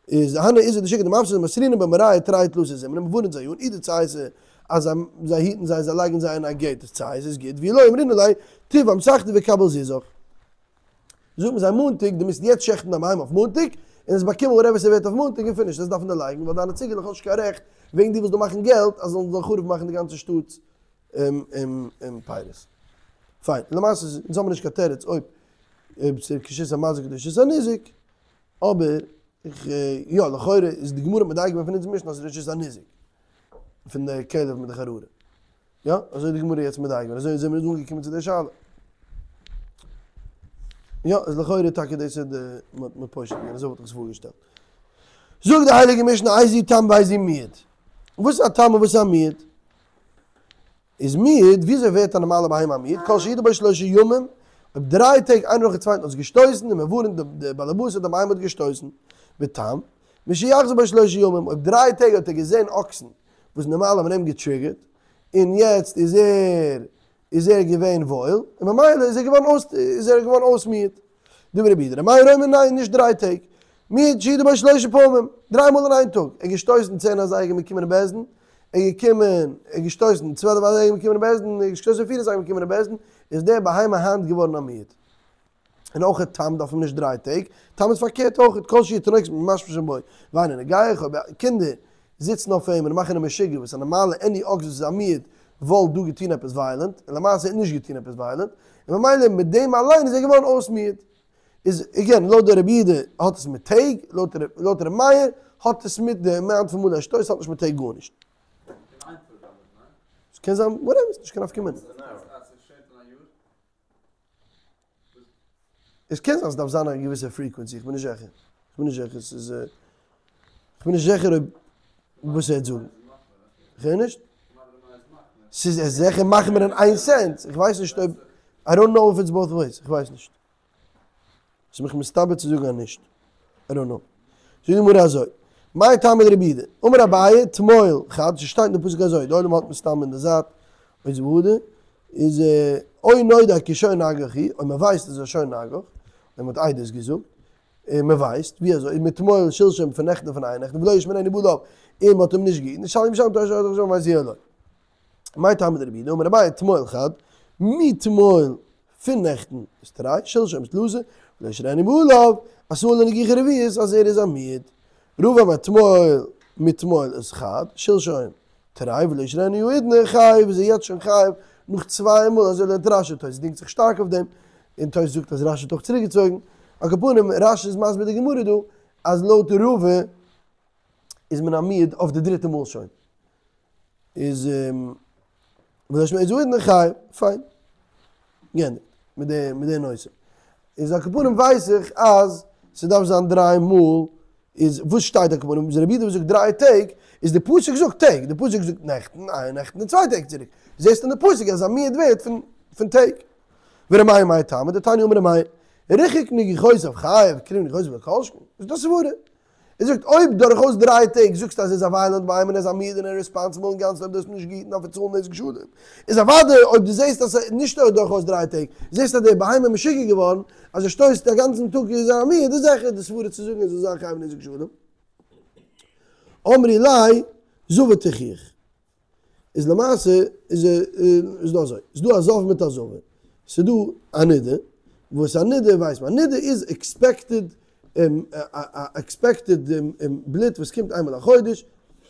איז הני עיזי דשוקא דמפסדי מסרינן במרייהו תרי תלתא זימני, מען ווארענט זיי אן, אי דצייתי אז זיי היטן זיי זיי לייגן זיי אין א געיט איז צייתי איז גוט, ואי לא אמרינן להו תיב אמסכתא וקביל זוזך. זאגט מען זיי מאנטאג, דו מוזט יעצט שעכטן דיין בהמה אויף מאנטאג, און עס באקומען וואטעווער ס'ווערט אויף מאנטאג און פיניש, דאס דארף מען דערלייגן ווייל דיינע ציגעלעך האסט נישט קיין רעכט וועגן דו ווילסט דא מאכן געלט אז זאלן זאלן חרוב מאכן די גאנצע שטאט פירות. פיין, למעשה אונז האבן נישט קיין תירוץ אויב אויב ס'איז כשיטת המזיק אדער כשיטת הניזק, אבער איך יא לכאורה איז די גמרא מדייק געווען פון אונזער משנה אז ס'איז כשיטת הניזק פון די כלב מיט די חררה. יא, אזוי איז די גמרא יעצט מדייק געווען, אזוי זעמיר אונז אנגעקומען צו די שאלה. יא, איז לכאורה טאקע דאס איז די, מ'האט מ'האט פושט געווען, אזוי וואלט איך עס פארגעשטעלט. זאגט די הייליגע משנה איזהו תם ואיזהו מועד. וואס איז א תם און וואס איז א מועד? איז מועד, וויאזוי ווערט א נארמאלע בהמה א מועד? כל שהועדה בו שלושה ימים, אויב דריי טעג איינער נאכן צווייטן האט עס געשטויסן און מ'ווארענט די בעל הבית אז די בהמה האט געשטויסן. ותם, משיחזה בו שלושה ימים, אויב דריי טעג האט ער געזען אקסן וואס נארמאל האבן אים געטריגערט, און יעצט איז ער איז ער געווען וואויל, און ממילא איז ער געווארן אויס איז ער געווארן אויס מועד. דברי רבי יהודה. רבי מאיר אומר ניין נישט דריי טעג. מועד שהועדה בו שלושה פעמים, דריי מאל אין איין טאג. ער האט געשטויסן צען אזייגער מיר קומען אין בית דין, ער איז געקומען, ער האט געשטויסן 12 אזייגער מיר קומען אין בית דין, ער האט געשטויסן פיר אזייגער מיר קומען אין בית דין, איז דער בהמה היינט געווארן א מועד. און אויך תם דארף מען נישט דריי טעג, תם איז פארקערט אויך, כל שיהו תינוקות ממשמשין בו, ואינו נוגח, אויב קינדער זיצן אויף אים און מאכן אים משוגע, וואס א נארמאלע עני אקס וואס איז א מועד וואלט דא געטון עפעס וויילענט, און למעשה האט נישט געטון עפעס וויילענט, און ממילא מיט דעם אליין איז ער געווארן אויס מועד. איז עגעין, לויט די רבי יהודה האט עס מיט טעג, לויט רבי מאיר האט עס מיט די אמאונט פון מאל ער שטויסט האט נישט מיט טעג גארנישט. ס'קען זיין וואטעווער, ס'נישט קיין נפקא מינה. עס קען זיין ס'דארף זיין א געוויסע פריקווענסי, איך בין נישט זיכער, איך בין נישט זיכער, ס'איז, איך בין נישט זיכער אויב וואס ער וועט זאגן. איך הער נישט? ס'איז זיכער מחמיר אין איין סענס, איך ווייס נישט אויב, איי דאנט נאו איף איטס באות וועיס, איך ווייס נישט. ס'איז מיך מסתבר צו זאגן אז נישט. איי דאנט נאו. זאגט די גמרא אזוי, מאי טעמא דרבי יהודה? אמר אביי, תמול חד, ס'שטייט אין די פסוק אזוי, די עולם האט מסתם אין די זייט, עוז והדר, איז או נודע כי שור נגח הוא, אויב מען ווייסט אז עס איז א שור נגח, אויב מען האט עדות געזאגט, און מען ווייסט, ווי אזוי, מתמול שלשום פון נעכטן און פון אייערנעכטן, ולא ישמרנו בעליו, און מען האט אים נישט געהיטן, שלם ישלם את אשר יהיה לו. מאי טעמא דרבי יהודה, אמר אביי, תמול חד, מתמול פון נעכטן איז תרי, שלשום איז תלתא, ולא ישמרנו בעליו, עשאן לנגיחה רביעית אז ער איז א מועד. רבא אמר תמול, מתמול איז חד, שלשום תרי ולא ישמרנו האידנא חייב איז ער יעצט שוין חייב נאך צוויי מאל אזוי לערנט רשי תוס' דינגט זיך שטארק אויף דעם און תוס' זאגט אז רשי האט אויך צוריק געצויגן על כל פנים רשי איז מסביר די גמרא דא אז לויט רבא איז מען א מועד אויף די דריטע מאל שוין איז ולא ישמרנו האידנא חייב פיין גענדיגט מיט די מיט די נושא איז על כל פנים ווייס איך אז ס'דארף זיין דריי מאל איז וואס שטייט על כל פנים איז רבי יהודה וואס זאגט דריי טעג איז די פסוק זאגט טעג די פסוק זאגט נעכטן אייערנעכטן און צוויי טעג צוריק זעסט אין די פסוק אז א מועד ווערט פון פון טעג ור' מאיר מאי טעמא דתניא אמר ר' מאיר ריחק נגיחותיו חייב קריב נגיחותיו לא כל שכן איז דאס סברה ער זאגט אויב דורכאויס דריי טעג זאגסטו אז ער איז א וויילענט בהמה און ער איז א מועד און ער איז ריספאנסיבל אינגאנצן אויב דו האסט אים נישט געהיטן דארף ער צאלן נזק שלם איז אוודאי אויב דו זעסט אז ס'איז נישט דורכאויס דריי טעג זעסט אז די בהמה איז משוגע געווארן אז ער שטויסט א גאנצן טאג איז ער א מועד איז זיכער די סברה צו זאגן ער זאל זיין חייב נזק שלם. אמרי ליה זבה תוכיח. איז למעשה איז איז דא אזוי, ס'איז דא א זב מיט א זבה, ס'איז דא א נידה, וואס א נידה ווייסט מען, א נידה איז עקספעקטעד עקספעקטעד בלוט וואס קומט איינמאל א חודש,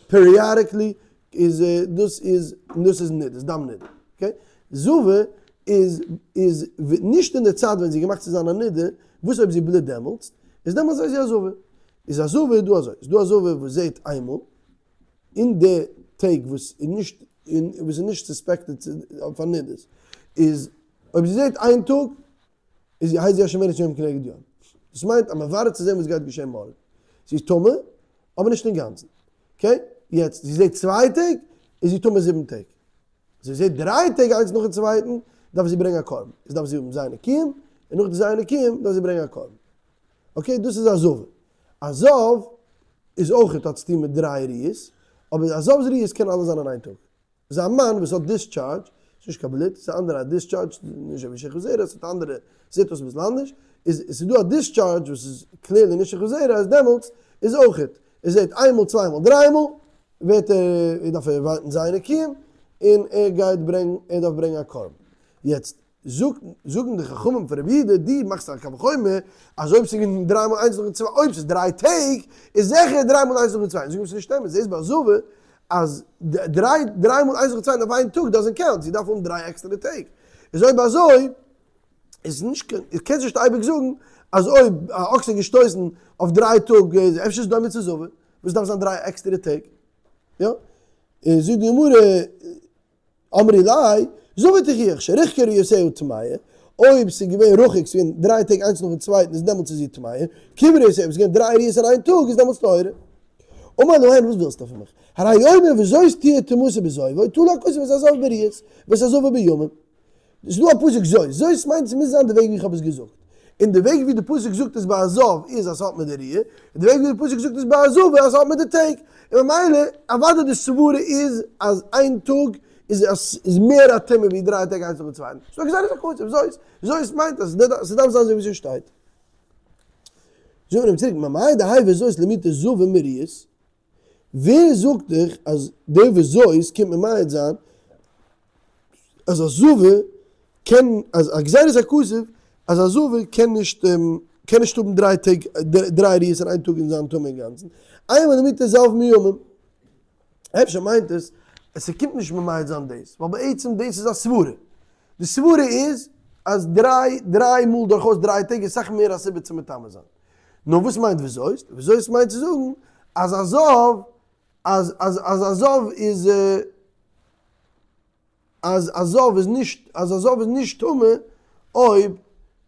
פעריאדיקלי, איז דאס איז דאס איז נידה, דם נידה, אקעי? זבה איז איז נישט אין די צייט ווען זי איז געמאכט צו זיין א נידה, וואס אויב זי בלוט דעמאלטס, איז דעמאלטס איז זי א זבה, איז א זבה איז דא אזוי, איז דא א זבה וואס זעהט איינמאל, אין די טעג וואס איז נישט וואס איז נישט סוספעקטעד פאר נידות איז. אויב זי זעט איין טאג, איז זי הייסט זי א שומרת יום כנגד יום. דאס מיינט אז מען ווארט צו זען וואס גייט געשען מארגן. זי איז טמא, אבער נישט אינגאנצן. אקעי? יעצט, זי זעט צוויי טעג, איז זי טמא זיבן טעג. זי זעט דריי טעג איינס נאכן צווייטן, דארף זי ברענגען א קרבן. איז דארף זי האבן ז' נקיים, און נאך די ז' נקיים דארף זי ברענגען א קרבן. אקעי, דאס איז א זבה. א זב איז אויכעט האט צוטון מיט דריי ראיות, אבער א זב'ס ראיות קען אלע זיין אין איין טאג. זיין מאן וואס האט דיסטשארדזש, ס'איז נישט קיין בלוט, ס'איז א אנדערע א דיסטשארדזש, נישט אזוי ווי שכבת זרע, ס'האט אנדערע, זעט אויס אביסל אנדערש, איז עס איז דא א דיסטשארדזש וואס איז clearly נישט שכבת זרע, איז דעמאלטס איז אויכעט, ער זעט איין מאל צוויי מאל דריי מאל, ווערט ער, דארף ער ווארטן ז' נקיים, און ער גייט ברענגן, ער דארף ברענגן א קרבן. יעצט, זאגן די חכמים פון רבי יהודה, דו מאכסט א קל וחומר אז אויב ס'איז געווען דריי מאל איינס נאכן צווייטן, אויב ס'איז דריי טעג איז זיכער דריי מאל איינס נאכן צווייטן, זאגן זיי ס'נישט אמת, זעסט ביי זבה אז דריי דריי מאל איינס נאכן צווייטן אויף איין טאג doesn't count, זי דארף האבן דריי עקסטערע טעג, איז אויב אזוי איז נישט קיין, קענסט נישט אייביג זאגן אז אויב א אקס איז געשטויסן אויף דריי טאג איז אפשר איז דומה צו זבה וואס דארף זיין דריי עקסטערע טעג, יא? זאגט די גמרא. אמרי ליה, זבה תוכיח, שריחקה ראיותיה טמאה, אויב ס'איז געווען רחוק, ס'איז געווען דריי טעג איינס נאכן צווייטן איז דעמאלטס איז זי טמאה, קרבה ראיותיה, אויב ס'איז געווען דריי ראיות אין איין טאג איז דעמאלטס טהורה. אמר להן, וואס ווילסטו פון מיך? הרי הוא אומר וזאת תהיה טומאתה בזובו, תלה הכתוב את הזב בראיות, ואת הזבה בימים. ס'איז דא א פסוק זאת, זאת מיינט ס'מוז זיין די וועג ווי איך האב עס געזאגט. און די וועג ווי די פסוק זאגט עס ביי א זב איז אז ס'האט מיט די ראיה, און די וועג ווי די פסוק זאגט עס ביי א זבה אז ס'האט מיט די טעג. און ממילא אוודאי די סברה איז אז איין טאג איז איז מער א טומאה ווי דריי טעג איינס נאכן צווייטן. ס'איז דא גזירת הכתוב, זאת, זאת מיינט אז ס'דארף זיין אזוי ווי ס'שטייט. זאגט מען אים צוריק, ממאי דהאי וזאת למעוטי זבה מראיות? ווער זאגט דיך אז דער וזאת קומט ממעט זיין אז א זבה קען אז א גזירת הכתוב אז א זבה קען נישט קען נישט האבן דריי טעג דריי ראיות אין איין טאג און זיין טמא אינגאנצן, אימא למעוטי זב מימים. אפשר מיינט עס אז ס'קומט נישט ממעט זיין דאס, ווייל בעצם דאס איז א סברה. די סברה איז אז דריי דריי מאל דורכאויס דריי טעג איז סאך מער א סיבה צו מטמא זיין. נאר וואס מיינט וזאת? וזאת מיינט צו זאגן אז א זב אז אז אז א זב איז אז א זב איז נישט אז א זב איז נישט טמא אויב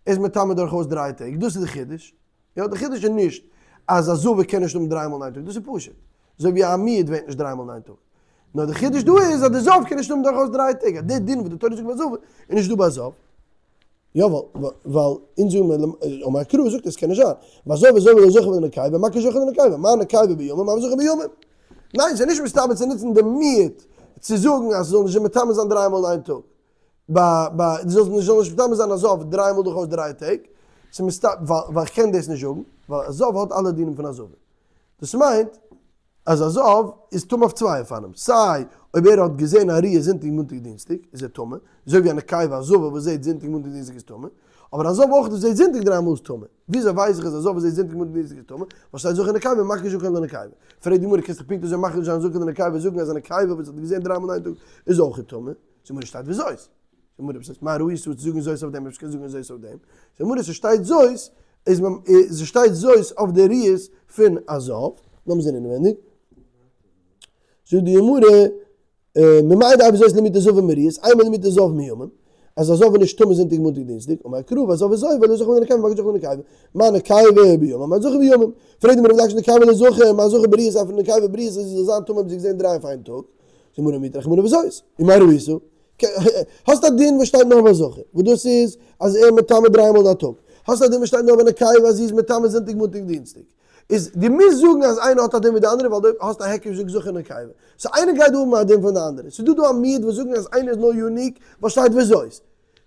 איז מטמא דורכאויס דריי טעג, דאס איז די חידוש. יא די חידוש איז נישט אז א זבה קען נישט האבן דריי מאל אין איין טאג, דאס איז פשוט, אזוי ווי א מועד ווערט נישט דריי מאל אין איין טאג. נאר די חידוש דא איז אז די זב קען נישט האבן דורכאויס דריי טעג, אז די דין וואס די תורה זאגט ביי זבה איז נישט דא ביי זב. יא ווייל ווייל אונז זאגן מיר אמר קרא זאגט עס קען נישט זיין, והזב וזבה לא זכר ולא נקבה, מקיש זכר לנקבה, מה נקבה בימים אף זכר בימים. ניין ס'איז נישט מסתבר צו נוצן די מיעוט צו זאגן אז ס'זאל נישט מטמא זיין דריי מאל אין איין טאג. ביי ביי זאל נישט זאל נישט מטמא זיין א זב דריי מאל דורכאויס דריי טעג, ס'איז מסתבר ווייל ווייל איך קען דאס נישט זאגן, ווייל א זב האט אלע דינים פון א זבה. דאס מיינט אז א זב איז טמא אויף צוויי אופנים, סיי אויב ער האט געזען א ראיה זונטאג מאנטאג דינסטאג איז ער טמא, אזוי ווי א נקבה א זבה וואס זעט זונטאג מאנטאג דינסטאג איז טמא, אבער א זב אויך וואס זעט זונטאג דריי מאל איז טמא. וויאזוי ווייס איך אז א זב וואס זעט זונטאג מאנטאג דינסטאג איז טמא? ווייל שטייט זכר ונקבה מקיש זכר לנקבה. פרעגט די גמרא קענסט דאך פונקט אזוי מקיש זיין זכר לנקבה זאגן אז א נקבה וואס האט געזען דריי מאל אין איין טאג איז אויך טמא. זאגט די גמרא שטייט וזאת. זאגט די גמרא וואס הייסט מה ראית צו זאגן זאת אויף דעם אפשר קענסט זאגן זאת אויף דעם. זאגט די גמרא ס'שטייט זאת איז מען ס'שטייט זאת אויף די ראיות פון א זב. לאמיר זען אינעווענדיג. זאגט די גמרא ממאי דהאי וזאת למעוטי זבה מראיות אימא למעוטי זב מימים אז א זב איז נישט טמא זונטאג מאנטאג דינסטאג אמר קרא והזב וזבה לא זכר ולא נקבה מקיש זכר לנקבה מה נקבה בימים אף זכר בימים פרעגט די גמרא ולקשיא נקבה לזכר מה זכר בראיות אף נקבה בראיות אז זי זאל זיין טמא אויב זי האט געזען דריי אויף איין טאג זאגט די גמרא מיעט רחמנא וזאת ומה ראית? האסט א דין וואס שטייט נאר ביי זכר, וואס דאס איז אז ער מטמא דריי מאל אין א טאג, האסט א דין וואס שטייט נאר ביי נקבה אז זי איז מטמא זונטאג מאנטאג דינסטאג, איז דו מוזט זאגן אז איינער האט א דין ווי די אנדערע ווייל דו האסט א היקש וואס זאגט זכר נקבה, סאו איינער גייט דא האבן א דין פון די אנדערע, ס'איז דא דא א מיעוט וואס זאגן אז איינער איז נאר unique ווייל שטייט וזאת,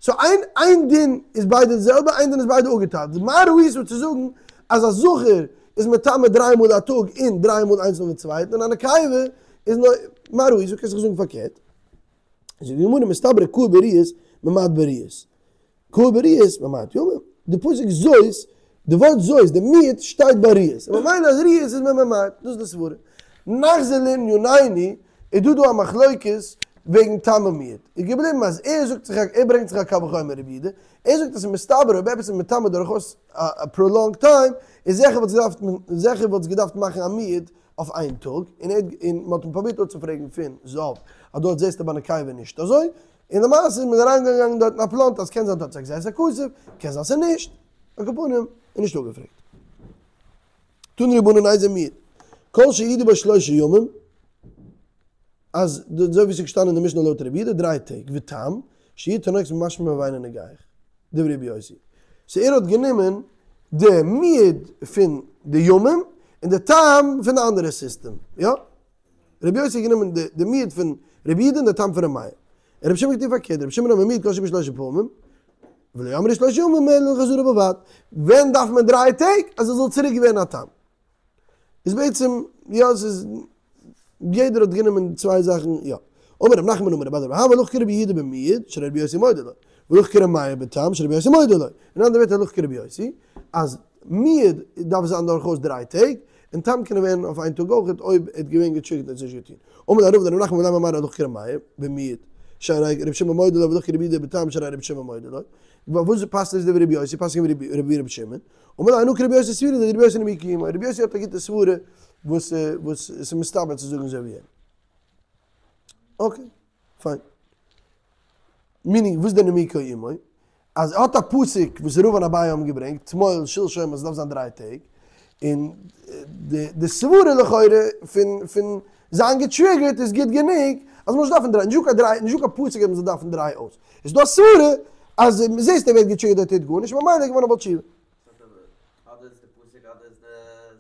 סאו איין איין דין איז ביידע די זעלבע איין דין איז ביידע אפגעטיילט, מה ראית צו זאגן אז א זכר איז מטמא דריי מאל א טאג און דריי מאל איינס נאכן צווייטן און א נקבה איז נאר, מה ראית קענסט דאך זאגן פארקערט. זאגט די גמרא מסתברא קאי בראיות ממעט בראיות, קאי בראיות ממעט ימים, די פסוק זאת, די ווארט זאת, די מיעוט שטייט ביי ראיות, און ממילא אז ראיות איז מען ממעט, דאס איז די סברה. נחזור לענינינו, איז דא דא א מחלוקת וועגן טעם המיעוט, איז געבליבן אז ער זאגט זיך ער ברענגט זיך א קל וחומר רבי יהודה, ער זאגט אז ס'איז מסתבר אויב עפעס איז מטמא דורכאויס א prolonged time, איז זיכער וואלט געדארפט זיכער וואלט געדארפט מאכן א מיעוט אויף איין טאג, און ער האט און מ'האט אים פרובירט אפצופרעגן פון זב אז דארט זעסטו ביי נקבה נישט אזוי. און למעשה איז מען אריינגעגאנגען דארט אין א פלאנטער אז קען זיין דארט איז א גזירת הכתוב, קען זיין ס'איז נישט, על כל פנים איז נישט אפגעפרעגט. תנו רבנן איזהו מועד, כל שהועדו בו שלושה ימים, אז אזוי ווי ס'איז געשטאנען אין די משנה לויט רבי יהודה דריי טעג, ותם, שיהא תינוקות ממשמשים בו ואינו נוגח, דברי רבי יוסי. So ער האט גענומען די מועד פון די ימים און די תם פון די אנדערע סיסטעם, יא? רבי יוסי האט גענומען די מועד פון רבי יהודה און די תם פון רבי מאיר. און רבי שמעון האט געטון פארקערט, רבי שמעון אומר מועד כל שהועדו בו שלושה פעמים, ולא אמרו שלושה ימים אלא לחזרה בלבד. ווען דארף מען דריי טעג? אז עס זאל צוריק ווערן א תם. איז בעצם יא עס איז יעדער האט גענומען צוויי זאכן יא. אמר רב נחמן אמר רב אדא בר אהבה הלכה כרבי יהודה במועד שרבי יוסי מודה לו והלכה כרבי מאיר בתם שרבי יוסי מודה לו. אין אנדערע ווערטער הלכה כרבי יוסי אז מועד דארף זיין דורכאויס דריי טעג און תם קען ווערן אויף איין טאג אויך אויב ער האט געווען געטריגערט און האט עס נישט געטון. אמר ליה רבא לרב נחמן ולימא מר הלכה כרבי מאיר במועד שהרי רבי שמעון מודה לו והלכה כרבי יהודה בתם שהרי רבי שמעון מודה לו. פארוואס פאסט נישט דברי רבי יוסי פסק'ן ווי רבי שמעון? אמר ליה אנא כרבי יוסי סבירא לי דרבי יוסי נימוקו עמו, רבי יוסי האט א גוטע סברה וואס וואס עס איז מסתבר צו זאגן אזוי ווי אים. Okay, fine. Meaning, וואס איז דער נימוקו עמו? אז ער האט א פסוק וואס רבא און אביי האבן געברענגט, תמול שלשום אז עס דארף זיין דריי טעג, און די די סברה לכאורה פון פון זיין געטריגערט איז גוט גענוג אז מ'זאל נישט דארפן דריי, נישטא קיין דריי, נישטא קיין פסוק אז מ'זאל דארפן דריי אויס. איז דא א סברה אז זעסט ער ווערט געטריגערט ער טוט גארנישט ממילא איז געווארן א בעל תשובה. אדער איז די פסוק אדער איז די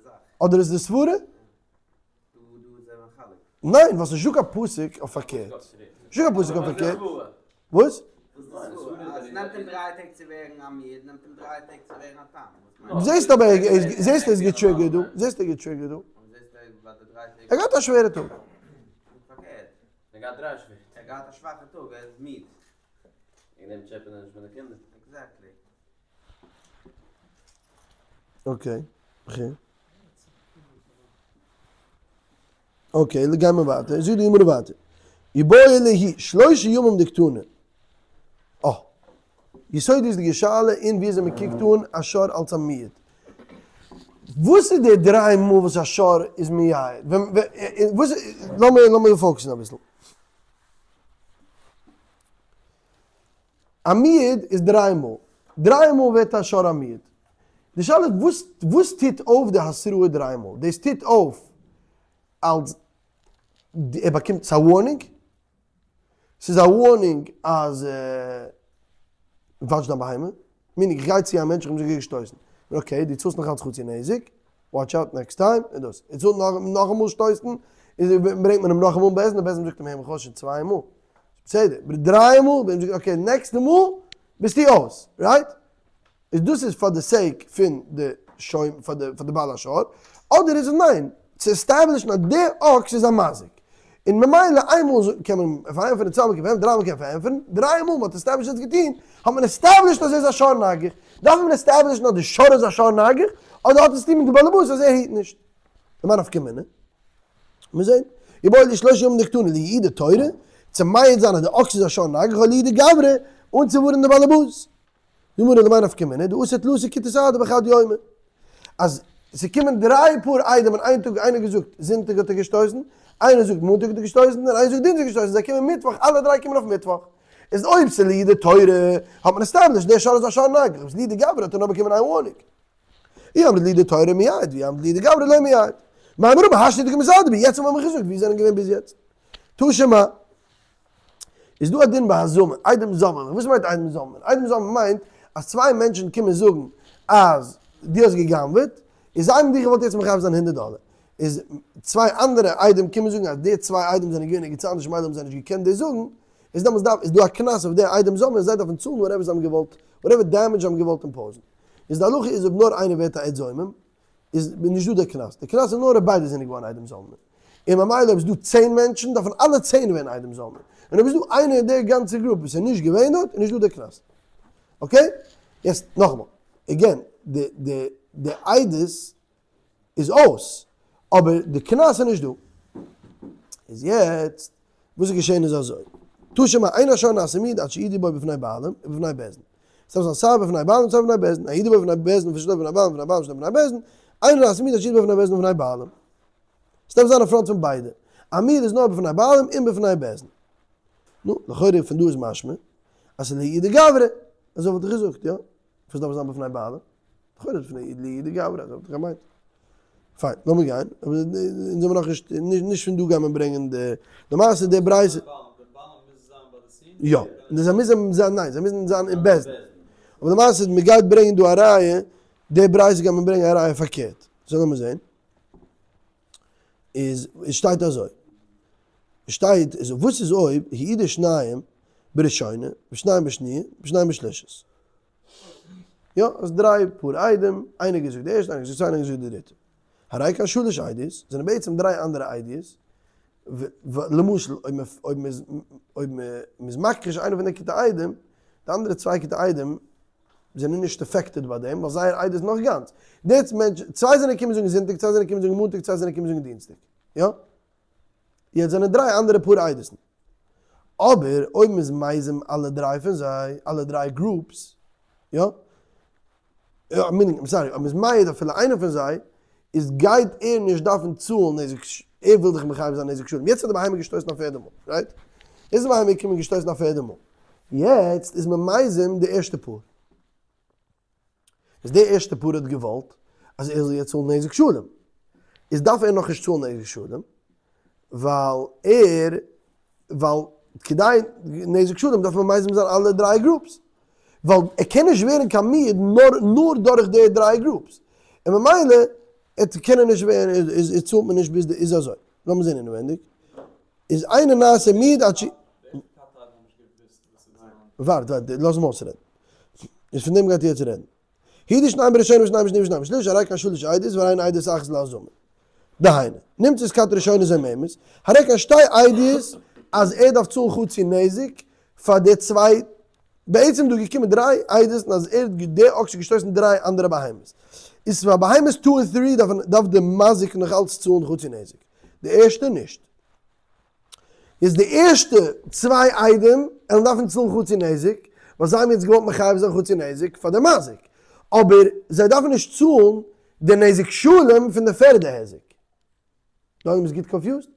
זאך. אדער איז די סברה? דא דא איז ער מחלק. ניין ווייל ס'נישט דא קיין פסוק אויף פארקערט. נישטא קיין פסוק אויף פארקערט. וואס? זעסט אבער זעסט ער איז געטריגערט דא. זעסט ער איז געטריגערט דא. ער געהאט א שווערע טאג. ער געהאט דריי שווערע טעג. ער געהאט א שוואכע טאג, ער איז מיד. וועגן דעם טשעפעט ער נישט מיט די קינדער. Exactly. Okay, okay. Okay, גיימער ווייטער. זאגט די גמרא ווייטער. איבעיא להו שלושה ימים דקתני. אה. יסודות'דיגע שאלה אין וויאזוי מען קוקט אן א שור אלס א מועד. וואס איז די דריי מאל וואס א שור איז מועד? וואס לאמיר לאמיר focus ן אביסל. א מועד איז דריי מאל. דריי מאל ווערט א שור א מועד. די שאלה איז וואס וואס טוט אויף די התראה דריי מאל? דאס טוט אויף אלס ער באקומט ס'א warning? ס'איז א warning אז watch דיין בהמה, meaning איך גיי צו א מענטש איך האב אים געשטויסן, okay דו צאלסט נאך אלץ חצי נזק, watch out next time, און דאס, ער צאלט נאכאמאל שטויסן, ברענגט מען אים נאכאמאל אין בית דין, די בית דין זאגט אים הער מיך אויס שוין צוויי מאל, בסדר, דריי מאל, בית דין זאגט okay נעקסטע מאל ביסטו אויס, right? איז דאס איז פאר די sake פון די שומר פאר די פאר די בעל השור, אדער איז עס ניין, צו establish ן אז די אקס איז א מזיק, און ממילא איינמאל קען מען פארענטפערן צוויי מאל קען מען פארענטפערן דריי מאל קען מען פארענטפערן, דריי מאל מען האט established עס געטון, האט מען established אז ער איז א שור נגח, דארף מען establish ן אז די שור איז א שור נגח, אדער האט עס צוטון מיט די בעל הבית אז ער היט נישט? למאי נפקא מינה? מיר זעהן, איבעיא להו שלושה ימים דקתני לייעודי תורא, צו מעיד זיין אז די אקס איז א שור נגח או לייעודי גברא, אנצואווארענען די בעל הבית. גמרא למאי נפקא מינה, דאתו תלתא כיתי סהדי בחד יומא. אז ס'קומען דריי פאר עדים אין איין טאג, איינער האט געזאגט זונטאג האט ער געשטויסן, איינער זאגט מאנטאג האט ער געשטויסן, און איינער זאגט דינסטאג געשטויסן, זיי קומען מיטוואך, אלע דריי קומען אויף מיטוואך. איז אויב ס'איז לייעודי תורא, האט מען established דער שור איז א שור נגח, אויב ס'איז לייעודי גברא האט ער נאר באקומען איין warning. אי אמרת לייעודי תורא מייעד, ואי אמרת לייעודי גברא לא מייעד. מימרא השתא דקא מסהדי בהו, יעצט האט מען מיך געזאגט ווי זענען געווען ביז יעצט. תא שמע. איז דא א דין ביי הזמה, עדים זוממין, וואס מיינט עדים זוממין? עדים זוממין מיינט אז צוויי מענטשן קומען זאגן אז דו האסט גע'גנב'עט, און זיי האבן דיך געוואלט יעצט מחייב זיין הונדערט דאלער, איז צוויי אנדערע עדים קומען זאגן אז די צוויי עדים זענען געווען ערגעץ אנדערש ממילא האבן זיי נישט געקענט דאס זאגן, איז דעמאלטס דארף איז דא א קנס אויף די עדים זוממין זיי דארפן צאלן whatever זיי האבן געוואלט, whatever damage זיי האבן געוואלט impose ן. איז די הלכה איז אויב נאר איינער ווערט א עד זומם, איז נישט דא די קנס, די קנס איז נאר אויב ביידע זענען געווארן עדים זוממין, און ממילא אויב איז דא צען מענטשן דארפן אלע צען ווערן עדים זוממין, און אויב איז דא איינער אין די גאנצע group וואס איז נישט געווען דארט איז נישט דא די קנס. Okay? יעצט נאכאמאל, again, די די די עדות איז אויס, אבער די קנס איז נישט דא. איז יעצט וואס איז געשען איז אזוי, תא שמע אין השור נעשה מועד עד שיעידו בו בפני בעלים ובפני בית דין. ס'דארף זיין סיי בפני בעלים סיי בפני בית דין, העידו בו בפני בית דין ושלא בפני בעלים ובפני בעלים ושלא בפני בית דין, אינו נעשה מועד עד שיעידו בו בפני בית דין ובפני בעלים. ס'דארף זיין אין front פון ביידע. א מועד איז נאר בפני בעלים און בפני בית דין. נו, לכאורה פון דא איז משמע אז ס'איז להעיד גברא, אזוי וואלט איך געזאגט, יא? פארוואס דארף עס זיין בפני בעלים? לכאורה איז בפני להעיד גברא, אזוי וואלט איך געמיינט. פיין, לאמיר גיין, אבער אונז זעמיר נאכנישט, נישט פון דא גייט מען ברענגען די, למעשה די ברייתא. יא, זיי מוזן זיין, ניין, זיי מוזן זיין אין בית דין. אבער למעשה מען גייט ברענגען דא א ראיה, די ברייתא גייט מען ברענגען א ראיה פארקערט. סאו לאמיר זען. איז עס שטייט אזוי. שטייט איז וואס איז אויב העידו שניים בראשונה ושניים בשניה ושניים בשלישית. יא, אז דריי פאר עדים, איינער געזאגט די ערשטע, איינער געזאגט צווייטע, איינער געזאגט די דריטע. הרי כאן שלש עדיות, זענען בעצם דריי אנדערע עדיות, למשל אויב מען אויב מען אויב מען איז מכחיש איינע פון די כיתי עדים, די אנדערע צוויי כיתי עדים זענען נישט עפעקטעד ביי דעם, ווייל זייער עדות איז נאך גאנץ. די מענטש, צוויי זענען געקומען זאגן זונטאג, צוויי זענען געקומען זאגן מאנטאג, צוויי זענען געקומען זאגן דינסטאג. יא? יעצט זענען דריי אנדערע פאר עדות'ן. אבער אויב מ'איז מזים אלע דריי פון זיי, אלע דריי groups, יא? מינינג, סארי, אויב מ'איז מעיד אפילו איינער פון זיי, איז גייט ער נישט דארפן צאלן נזק, ער וויל דאך מחייב זיין נזק שלם. יעצט האט די בהמה געשטויסן א פערדע מאל, רייט? יעצט איז די בהמה געקומען און געשטויסן א פערדע מאל. יעצט איז מען מזים די ערשטע פאר. איז די ערשטע פאר האט געוואלט אז ער זאל יעצט צאלן נזק שלם, איז דארף ער נאכנישט צאלן נזק שלם, ווייל ער, ווייל כדי נזק שלם דארף מען מזים זיין אלע דריי groups, ווייל ער קען נישט ווערן קיין מועד נאר נאר דורך די דריי groups, און ממילא ער קען ער נישט ווערן, איז צאלט מען נישט ביז די, איז אזוי, לאמיר זען אינעווענדיג, איז אינו נעשה מועד עד ש. ווארט ווארט, לאז אים אויסרעדן. איז פון דעם גייט יעצט רעדן. העידו שניים בראשונה ושניים בשניה ושניים בשלישית, הרי כאן שלש עדיות והרי הן עדות אחת להזמה. דהיינו, נמצאת כת ראשונה זוממת, הרי כאן שתי עדיות אז ער דארף צאלן חצי נזק פאר די צוויי, בעצם דא געקומען דריי עדות אז ער האט די אקס האט געשטויסן דריי אנדערע בהמות. איז פאר בהמות two און three דארף די מזיק נאך אלץ צאלן חצי נזק. די ערשטע נישט. איז די ערשטע צוויי עדים וועלן דארפן צאלן חצי נזק, ווייל זיי האבן יעצט געוואלט מחייב זיין חצי נזק פאר די מזיק, אבער זיי דארפן נישט צאלן די נזק שלם פון די פערדע היזק. די עולם איז גוט confused?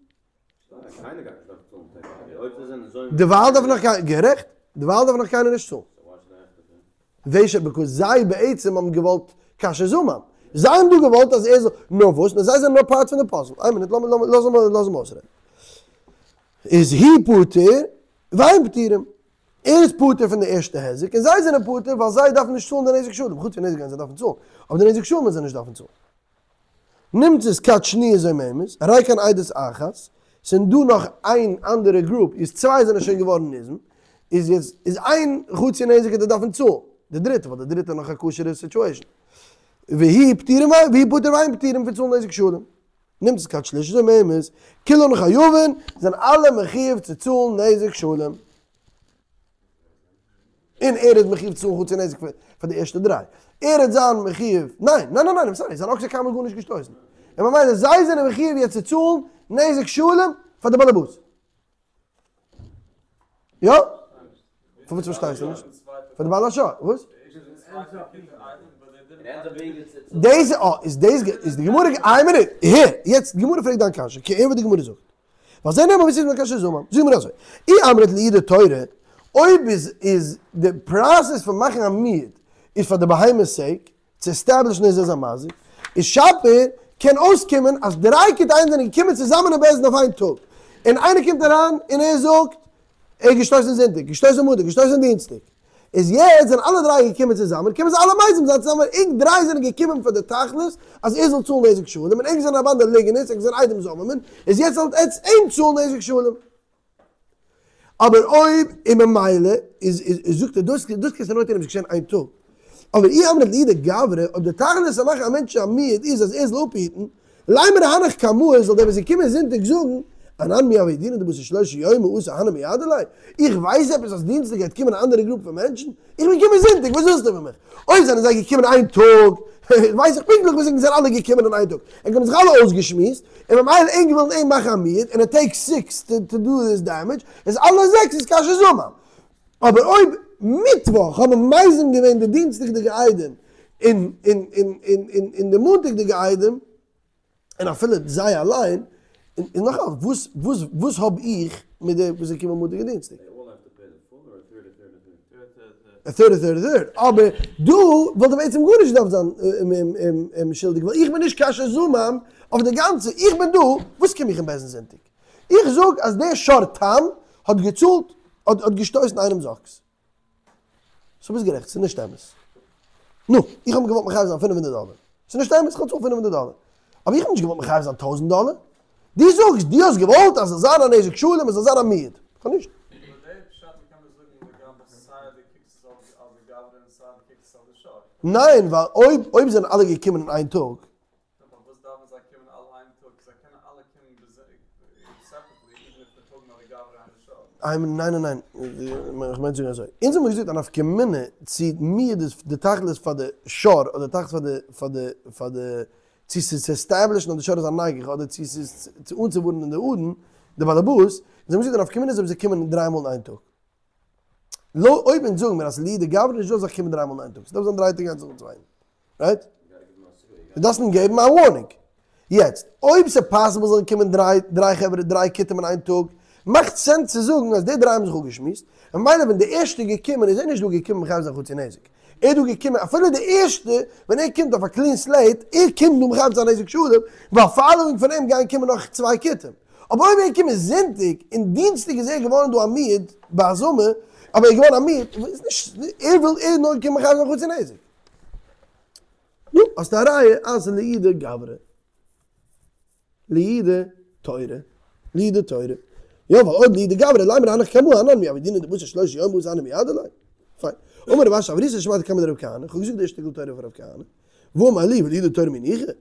דערווייל דארף נאך קיינער, גערעכט, דערווייל דארף נאך קיינער נישט צאלן. ווער ש because זיי בעצם האבן געוואלט כאשר זמם. זיי האבן דא געוואלט אז ער זאל, נאר וואס, נאר זיי זענען נאר part פון די puzzle. איין מינוט, לאמיר, לאמיר, לאז אים, לאז אים אויסרעדן. איז הוא פטור והם פטורים. ער איז פטור פון די ערשטע היזק, און זיי זענען פטור ווייל זיי דארפן נישט צאלן די נזק שלם. חוץ פון נזק גייען זיי דארפן צאלן, אבער די נזק שלם וועלן זיי נישט דארפן צאלן. נמצאת כת שניה זוממת, הרי כאן עדות אחת, ס'איז דא נאך איין אנדערע group, איז צוויי זענען שוין געווארן ניזון, איז יעצט איז איין חצי נזק וועט ער דארפן צאלן, די דריטע, ווייל די דריטע איז נאך א כשר'ע situation. והוא פטורים והוא פטור והם פטורים פון צאלן נזק שלם. נמצאת כת שלישית זוממת, כולן חייבין, זענען אלע מחיוב צו צאלן נזק שלם. און ער איז מחיוב צאלן חצי נזק פאר די ערשטע דריי. ער וועט זיין מחיוב, ניין, ניין, ניין, ניין, sorry, זיין אקס האט קיינמאל גארנישט געשטויסן. און ממילא זיי זענען מחיוב יעצט צו צאלן נזק שלם פאר די באלעבאס. יא? פארוואס פארשטייסטו נישט? פאר די בעל השור, וואס? דאס איז דאס איז די גמרא, איין מינוט, הער, יעצט די גמרא פרעגט דיין קשיא, קעיר וואס די גמרא זאגט. ועל זה נאמר והסיתו כאשר זמם, זאגט מיר אזוי, אי אמרת לייעודי תורא, אויב איז איז די process פון מאכן א מועד איז פאר די בהמה'ס sake, צו establish ן אז ער איז א מזיק, איז שפיר קען אויסקומען אז דריי כתאים זענען געקומען צוזאמען אין בית דין אויף איין טאג, און איינער קומט אריין און ער זאגט ער האט געשטויסן זונטאג, געשטויסן מאנטאג, געשטויסן דינסטאג. איז יעצט זענען אלע דריי געקומען צוזאמען, קומען זיי אלע מזים זיין צוזאמען, ענק דריי זענען געקומען פאר די תכלית אז ער זאל צאלן נזק שלם, און ענק זענען א באנדע ליגענערס, ענק זענען עדים זוממים, איז יעצט זאלט עטץ אים צאלן נזק שלם. אבער אויב און ממילא איז איז זאגט ער דאס דאס קענסטו נאר טון אויב עס איז געשען איין טאג. אבער אי אמרת לייעודי גברא, אויב די תכלית פון מאכן א מענטש א מועד איז אז ער זאל אפהיטן, לימרו הנך קמאי זאל דער וואס איז געקומען זונטאג זאגן, אנן מי הוה ידעינן דבתר שלשה יומי אתו הני ומייעדי ליה, איך ווייס עפעס אז דינסטאג גייט קומען א אנדערע group פון מענטשן? איך בין געקומען זונטאג, וואס ווילסטו פון מיך? אויב זענען זיי געקומען איין טאג, ווייס איך פונקטליך וואס ענק זענען אלע געקומען אין איין טאג, ענק האבן זיך אלע אויסגעשמועסט, און ממילא ענק ווילן אים מאכן א מועד, און it takes six to do this damage, איז אלע זעקס איז כאשר זמם. אבער אויב מיטוואך האבן מזים געווען די דינסטאג'דיגע עדים און און און און און און די מאנטאג'דיגע עדים, און אפילו זיי אליין, און נאך אלץ, וואס וואס וואס האב איך מיט די וואס זיי קומען מאנטאג און דינסטאג? א third א third א third, אבער דא וואלט ער בעצם גארנישט געדארפט זיין שולדיג ווייל איך בין נישט כאשר זמם אויף די גאנצע, איך בין דא, וואס קום איך אין בית דין זונטאג? איך זאג אז דער שור תם האט געצאלט, האט געשטויסן איינעמ'ס אקס. סאו ביסט גערעכט, ס'איז נישט אמת. נו, איך האב אים געוואלט מחייב זיין פינף הונדערט דאלער. ס'איז נישט אמת, איך האב צאלן פינף הונדערט דאלער. אבער איך האב נישט געוואלט מחייב זיין טויזנט דאלער. דו זאגסט, דו האסט געוואלט אז ס'זאל זיין א נזק שלם, עס זאל זיין א מועד. איך האב נישט. ניין, ווייל אויב אויב זענען אלע געקומען אין איין טאג. ניין ניין ניין, איך מיין צו זאגן אזוי, אונז האבן געזאגט א נפקא מינה צו מועד איז די תכלית פאר די שור אדער תכלית פאר די פאר די פאר די צו ס'איז צו עסטעבלישן אז די שור איז א נגח אדער צו ס'איז צו אנצואווארענען די אדון, די באלעבאס, אונז האבן געזאגט א נפקא מינה איז אויב זיי קומען דריי מאל אין איין טאג. לא אויב אונז זאגן מיר אז לאידי גברא נישט דא זיך קומען דריי מאל אין איין טאג, ס'דארף זיין דריי טעג איינס נאכן צווייטן. רייט? דו דארפסט אים געבן א ווארנינג. יעצט, אויב ס'איז פאסיבל זאלן קומען דריי דריי חברה דריי כיתים אין איין טאג, מאכט sense צו זאגן אז די דריי האבן זיך אפגעשמועסט, און ממילא ווען די ערשטע איז געקומען איז ער נישט דא געקומען מחייב זיין חצי נזק. ער איז דא געקומען, אפילו די ערשטע, ווען ער קומט אויף א clean slate, ער קומט דא מחייב זיין נזק שלם, ווייל following פון אים גייען קומען נאך צוויי כיתים. אבער אויב ער איז געקומען זונטאג און דינסטאג איז ער געווארן דא א מועד בהזמה, אבער ער איז געווארן א מועד, איז נישט, ער וויל, ער איז נאר געקומען מחייב זיין חצי נזק. נו, האסטו א ראיה אז לאידי גברא. לאידי תורא. לאידי תורא. יא, ווייל אויב לאידי גברא, לימא הנך קמאי אנן מי עבדינן דבתר שלשה יום אתו הני מייעדי ליה. פיין. אמר רב אשי עבריתא שמעתא קמיה דרב כהנא, איך האב געזאגט די שטיקל תורה פאר רב כהנא. ואמר לי ולאידי תורא מי ניחא.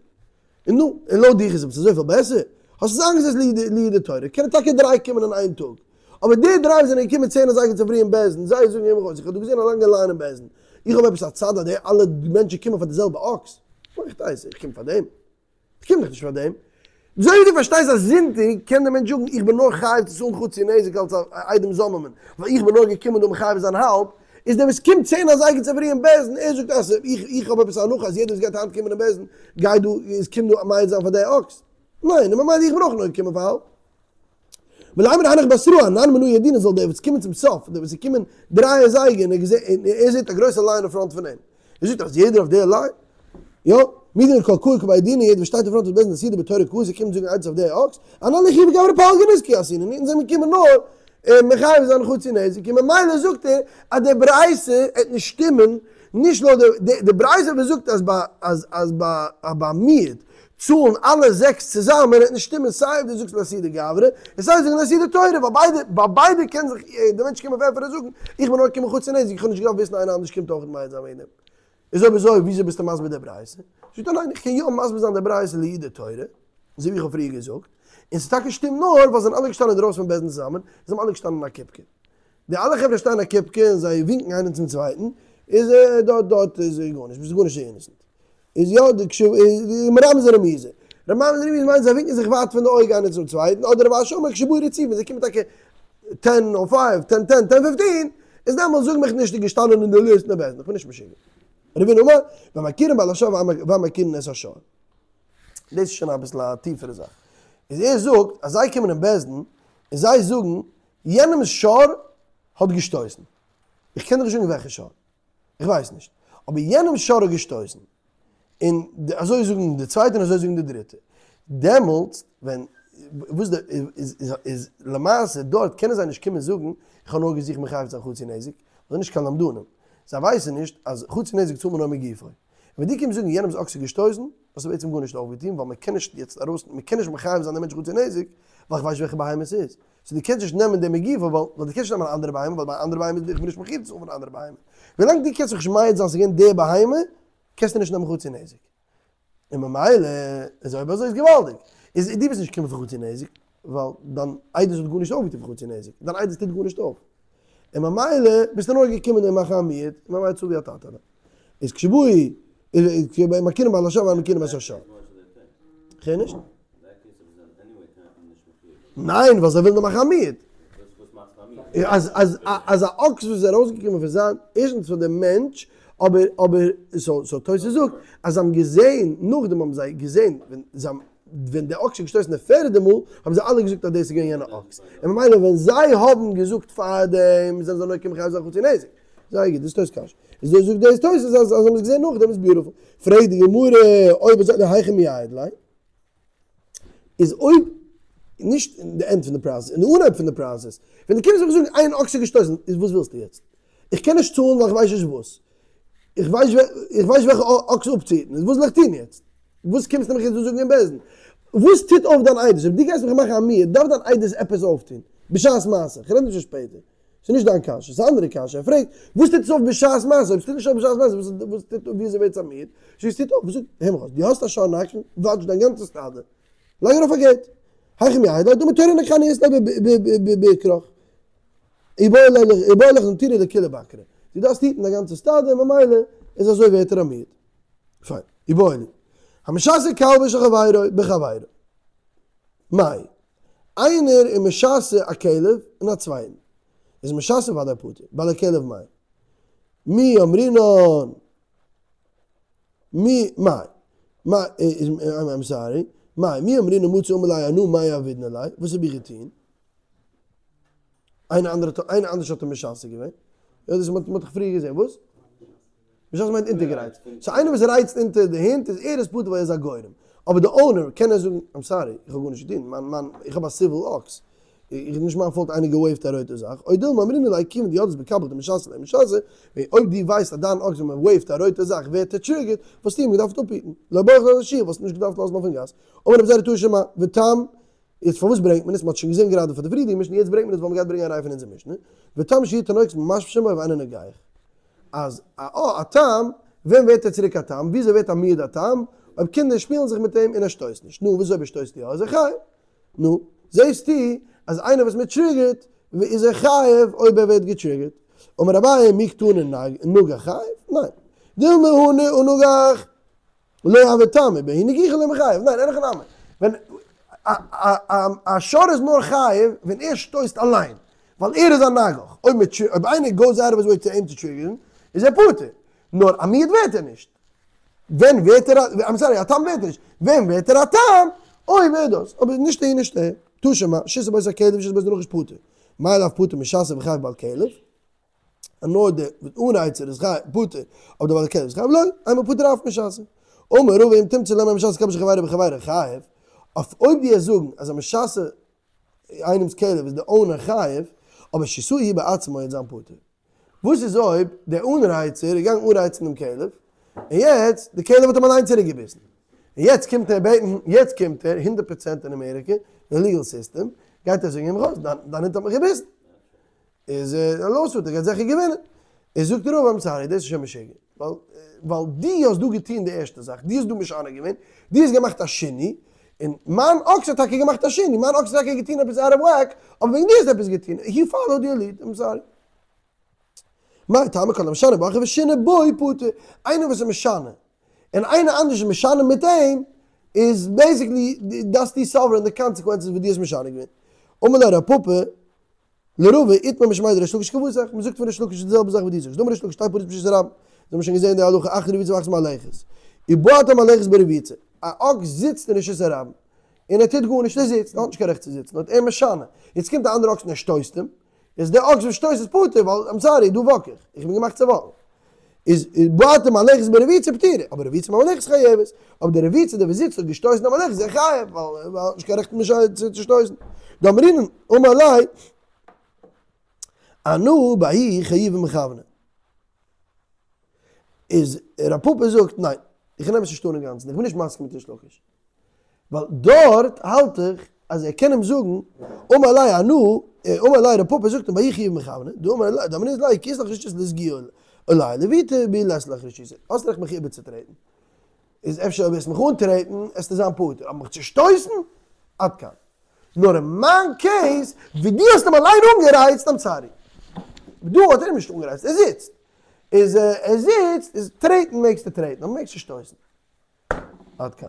און נו, און לויט דיך איז עפעס אזויפיל בעסער? האסט עס איינגעזעצט לאידי תורא, קענען טאקע דריי קומען אין איין טאג, אבער די דריי וואס זענען געקומען צען אזייגער צופרי אין בית דין, זיי זאגן הער מיך אויס, איך האב דא געזען א לאנגע line אין בית דין, איך האב עפעס א צד אז די אלע מענטשן קומען פאר די זעלבע אקס? מאכט אייס, איך קום פאר דעם? איך קום דאך נישט פאר דעם. אזוי ווי דו פארשטייסט אז זונטאג קען דער מענטש זאגן איך בין נאר חייב צו צאלן חצי נזק אלס א עדים זוממין, ווייל איך בין נאר געקומען דא מחייב זיין האלב, איז דער וואס קומט צען אזייגער צופרי אין בית דין, ער זאגט אז איך איך האב עפעס א הנחה אז יעדער וואס גייט היינט קומען אין בית דין גייט דא איז קומט דא מעיד זיין פאר די אקס. ניין, און ממילא איך בין אויך נאר געקומען פאר האלב. ולימר הנך בתרא אנן מנא ידעינן זאל דער וואס קומען צום סוף, דער וואס איז געקומען דריי אזייגער און ער געזען און ער זעט א גרויסע line אין front פון אים, ער זאגט אז יעדער אויף די line, יא, מידנא כל קאי כבי דינא יעדער וואס שטייט אין front פון בית דין אסהידו בתורא קאתי קומט זאגן עדות אויף די אקס, אנן לחיובי גברא פלגא נזקא אתינן, אונז זעמיר געקומען נאר מחייב זיין חצי נזק, און ממילא זאגט ער אז די ברייתא עט נישט שטימען, נישט לויט די די ברייתא וואס זאגט אז ביי אז אז ביי ביי מועד צאלן אלע זעקס צוזאמען עט נישט שטימען סיי אויב דו זאגסט לאסהידו גברא און סיי אויב דו זאגסט לאסהידו תורא ווייל ביידע ביי ביידע קען זיך די מענטש קומען פעפער און זאגן איך בין נאר געקומען חצי נזק איך האב נישט געדארפט וויסן איינער אנדערש קומט אויך מעיד זיין וועגן דעם. איז אויב אזוי וויאזוי ביסטו מסביר די ברייתא? זאגט ער ניין איך קען יא מסביר זיין די ברייתא לאידי תורא, אזוי ווי איך האב פריער געזאגט, און ס'טאקע שטימט נאר ווייל זיי זענען אלע געשטאנען אינדרויסן פון בית דין צוזאמען, זיי זענען אלע געשטאנען אין א קופקע. די אלע חברה שטייען אין א קופקע און זיי ווינקן איינער צום צווייטן, איז דארט דארט איז גארנישט, ביסט גארנישט innocent. איז יא די קשיא איז מרמז רמיזה. רמז רמיזה מיינט זיי ווינקן זיך ווייט פון די אויג איינער צום צווייטן, אדער רב אשי אמר כשבאו רצופין זיי קומען טאקע ten o five, ten ten, ten fifteen, איז דעמאלס זאג מיך נישט איז געשטאנען אין די ליסט אין די בית דין, איך בין נישט משוגע. רבינא אמר, והמכירין בעל השור והמכירין את השור. דאס איז שוין אביסל א טיפערע זאך. איז ער זאגט אז זיי קומען אין בית דין און זיי זאגן יענעמ'ס שור האט געשטויסן. איך קען דיר נישט זאגן וועלכע שור. איך ווייס נישט. אבער יענעמ'ס שור האט געשטויסן. און אזוי זאגן די צווייטע און אזוי זאגן די דריטע. דעמאלטס ווען וואס די איז איז למעשה דארט קענען זיי נישט קומען זאגן איך האב נאר געזוכט מחייב צו זיין חצי נזק, זיי זענען נישט קיין למדנים. זיי ווייסן נישט אז חצי נזק צאלט מען נאר מגופו. און ווען דו קומסט זאגן יענעמ'ס אקס איז געשטויסן, האסטו בעצם גארנישט אויפגעטון ווייל מען קען נישט יעצט ארויס מען קען נישט מחייב זיין די מענטש חצי נזק ווייל איך ווייס נישט וועלכע בהמה עס איז. so דו קענסט נישט נעמען די מגופו ווייל ווייל דו קענסט נישט נעמען א אנדערע בהמה ווייל ביי א אנדערע בהמה איז איך בין נישט מחויב צו צאלן פאר די אנדערע בהמה. ווילאנג דו קענסט זיך נישט מעיד זיין ס'איז געווען די בהמה קענסטו נישט נעמען חצי נזק. און ממילא איז אויב אזוי איז געוואלדיג. איז דו ביסט נישט געקומען פאר חצי נזק ווייל דיין עדות האט גארנישט אויפגעטון פאר חצי נזק. דיין עדות טוט גארנישט אויף. און ממילא ביסטו נאר געקומען און מאכן א מועד, און ממילא צאל ווי א טאטעלע. איז כשבאו מכירין בעל השור והמכירין את השור. כ'הער נישט. ניין, ווייל זיי ווילן מאכן א מועד. אז אז אז א אקס וואס איז ארויסגעקומען פון זיין, ערשטנס פון די מענטש, אבער אבער so so תוס' זאגט אז זיי האבן געזען, נאכדעם האבן זיי געזען ווען זיי האבן ווען די אקס האט געשטויסן די פערדע מאל, האבן זיי אלע געזאגט אז דאס איז געווען יענע אקס. און ממילא ווען זיי האבן געזאגט פארדעם זענען זיי נאר געקומען מחייב זיין חצי נזק. זייער גוט, דאס איז תוס' קשיא. איז דא זאגט דאס תוס' אז אז האבן עס געזען נאכדעם איז ביוטיפול. פרעגט די גמרא אויב אזוי היכי מייעד ליה? איז אויב נישט אין די ענד פון די פראסעס, אין די אנהייב פון די פראסעס, ווען דו קומסט מיך זאגן איין אקס איז געשטויסן, איז וואס ווילסטו יעצט? איך קען נישט צאלן ווייל איך ווייס נישט וואס. איך ווייס איך ווייס וועלכע אקס אפצוהיטן, איז וואס זאל איך טון יעצט? וואס קומסטו מיך יעצט דא זאגן אין בית דין? וואס טוט אויף דיין עדות? אויב דו גייסט מיך מאכן א מועד, דארף דיין עדות עפעס אויפטון, בשעת מעשה, כ'רעד נישט פון שפעטער. ס'איז נישט דיין קשיא, ס'איז א אנדערע קשיא, ער פרעגט, וואס טוט עס אויף בשעת מעשה? אויב ס'טוט נישט אויף בשעת מעשה, וואס וואס טוט אויף ווי אזוי ווערט עס א מועד? זאג עס טוט אויף, זאג, הער מיך אויס, דו האסט א שור נגחן, וואטש דיין גאנצע סטאדע, לייג ארויף א געיט, היכי מייעד ליה, דאמר תורא נגחני אית ליה בכרך, איבעי לך לנטורי לכוליה בקרי, דו דארפסט היטן דיין גאנצע סטאדע, ממילא איז אזוי ווערט ער א מועד. פיין, איבעיא להו, המשסה כלבו של חברו בחבירו. מאי. איינער איז משסה א כלב אין א צווייטן, איז משסה ודאי פטור, בעל הכלב מאי. מי אמרינן מי מאי. מאי איז איים סארי, מאי מי אמרינן מצי אמר ליה אנא מאי עבידנא ליה, וואס האב איך געטון? איינער אנדערע איינער אנדערש האט אים משסה געווען. יא דאס האט מען דאך פריער געזען, וואס? משסה מיינט אונטערגערייצט. סאו איינער וואס רייצט אונטער די הונט איז ער איז פטור ווייל ער איז א גורם. אבער די owner קען ער זאגן I'm sorry איך האב גארנישט געטון, מיין מיין איך האב א civil אקס. איך נישט מיין fault איינער געוועיווט א רויטע זאך. או דילמא אמרינן ליה כיוון דידעת בכלבך דמשסי ליה משסי, אויב דו ווייסט אז דיין אקס ווען מען וועיווט א רויטע זאך ווערט ער triggered, וואלסטו אים געדארפט אפהיטן. לא בעי לך לאשוריה וואלסטו נישט געדארפט לאזן אויפן גאס. אמר רבי זירא תא שמע ותם יעצט פארוואס ברענגט מען עס? מען האט שוין געזען גראדע פאר די פריערדיגע משנה, יעצט ברענגט מען עס ווייל מען גייט ברענגען א ראיה פון אונזער משנה, ותם שיהו תינוקות ממשמשין בו ואינו נוגח. אז א א א תם, ווען ווערט ער צוריק א תם? וויאזוי ווערט א מועד א תם? אויב קינדער שפילן זיך מיט אים און ער שטויסט נישט. נו, וויאזוי אויב ער שטויסט יא איז ער חייב? נו, זעסטו אז איינער וואס מען טריגערט איז ער חייב אויב ער ווערט געטריגערט. אמר אביי מי קתני נגח חייב? ניין. דילמא הא נגח. לא הוי תם ובההוא נגיחה לא מיחייב, ניין אין הכי נמי, ווען א שור איז נאר חייב ווען ער שטויסט אליין, ווייל ער איז א נגח, אויב אויב איינער goes out of his way צו אים צו טריגערן איז ער פטור, נאר א מועד ווערט ער נישט, ווען ווערט ער א, I'm sorry, א תם ווערט ער נישט, ווען ווערט ער א תם, אויב ער דאס, אבער נישט אהין נישט אהער, תא שמע, שיתא בו את הכלב ושיתא בו את הנחש פטור, מאי לאו פטור משסה וחייב בעל כלב? אז נאר דער אנרייצער איז חייב פטור, אבער דער בעל הכלב איז חייב לא, אימא פטור אף משסה. אמר רבא אם תמצא לומר המשסה כלבו של חברו בחברו חייב, אויף אויב דו וועסט זאגן אז א משסה איינעמס כלב איז דער owner חייב, אבער שיסהו הוא בעצמו וועט זיין פטור. וואס איז אויב דער אנרייצער איז געגאנגען אנרייצן דעם כלב, און יעצט די כלב האט אים אליין צוריק געביסן, און יעצט קומט ער בעטן, יעצט קומט ער, הונדערט פראצענט אין אמעריקע, אין די legal system, גייט ער זאגן אים ארויס, דיין הונט האט מיך געביסן. איז א lawsuit, ער גייט זיכער געווינען. איז זאגט רבא I'm sorry, דאס איז שוין משוגע. ווייל ווייל דו האסט דא געטון די ערשטע זאך, דו האסט דא משנה געווען, דו האסט געמאכט א שינוי, און מיין אקס האט טאקע געמאכט א שינוי, מיין אקס האט טאקע געטון עפעס out of whack, אבער וועגן דו האסט עפעס געטון, he followed your lead, I'm sorry. מאי טעמא כל המשנה באחר ושינה בו פטור, איינער וואס איז משנה, און איינער אנדערש איז משנה מיט אים, איז basically דארפסטו סאפערן די consequences וואס דו האסט משנה געווען. אמר ליה רב פפא, לרבא איתמר משמיה דריש לקיש כוותך, מען זאגט פון ריש לקיש די זעלבע זאך ווי דו זאגסט, דאמר ריש לקיש שתי פרות ברשות הרבים, אונז האבן שוין געזען די הלכה אחת רבוצה ואחת מהלכת, ובעט המהלכת ברבוצה, א אקס זיצט אין רשות הרבים, און ער טוט גארנישט, ער זיצט, ער האט נישט קיין רעכט צו זיצן, האט ער משנה, יעצט קומט א אנדערע אקס און ער שטויסט אים, איז דער אקס וואס שטויסט איז פטור, ווייל I'm sorry, דא walk איך, איך בין געמאכט צו וואקן. איז בעט המהלכת ברבוצה פטורה, אבער רבוצה מהלכת חייבת, אבער די רבוצה דער וואס זיצט האט געשטויסן די מהלכת איז ער חייב, ווייל ער האט נישט קיין רעכט צו שטויסן. דאמרינן אמר ליה אנא בההיא חיובי מכוונא. איז רב פפא זאגט ניין, איך נעם עס נישט אן אינגאנצן, איך בין נישט מסכים מיט ריש לקיש. ווייל דארט האלט איך אז ער קען אים זאגן אמר ליה אנא, אמר ליה רב פפא זאגט אים בההיא חיובי מכוונא, דאמר דאמרינן ליה כי אית לך רשות לאסגויי עלי לבוטי בי לית לך רשות, האסט רעכט מיך איבערצוטרעטן, איז אפשר אויב וועסט מיך אנטרעטן עסטו זיין פטור, אבער מיך צו שטויסן? עד כאן. נאר אין מיין case ווי דו האסט אים אליין אנגערייצט, I'm sorry. דא האט ער אים נישט אנגערייצט, ער זיצט. איז ער זיצט, איז טרעטן מעגסטו טרעטן, אבער מעגסט נישט שטויסן. עד כאן.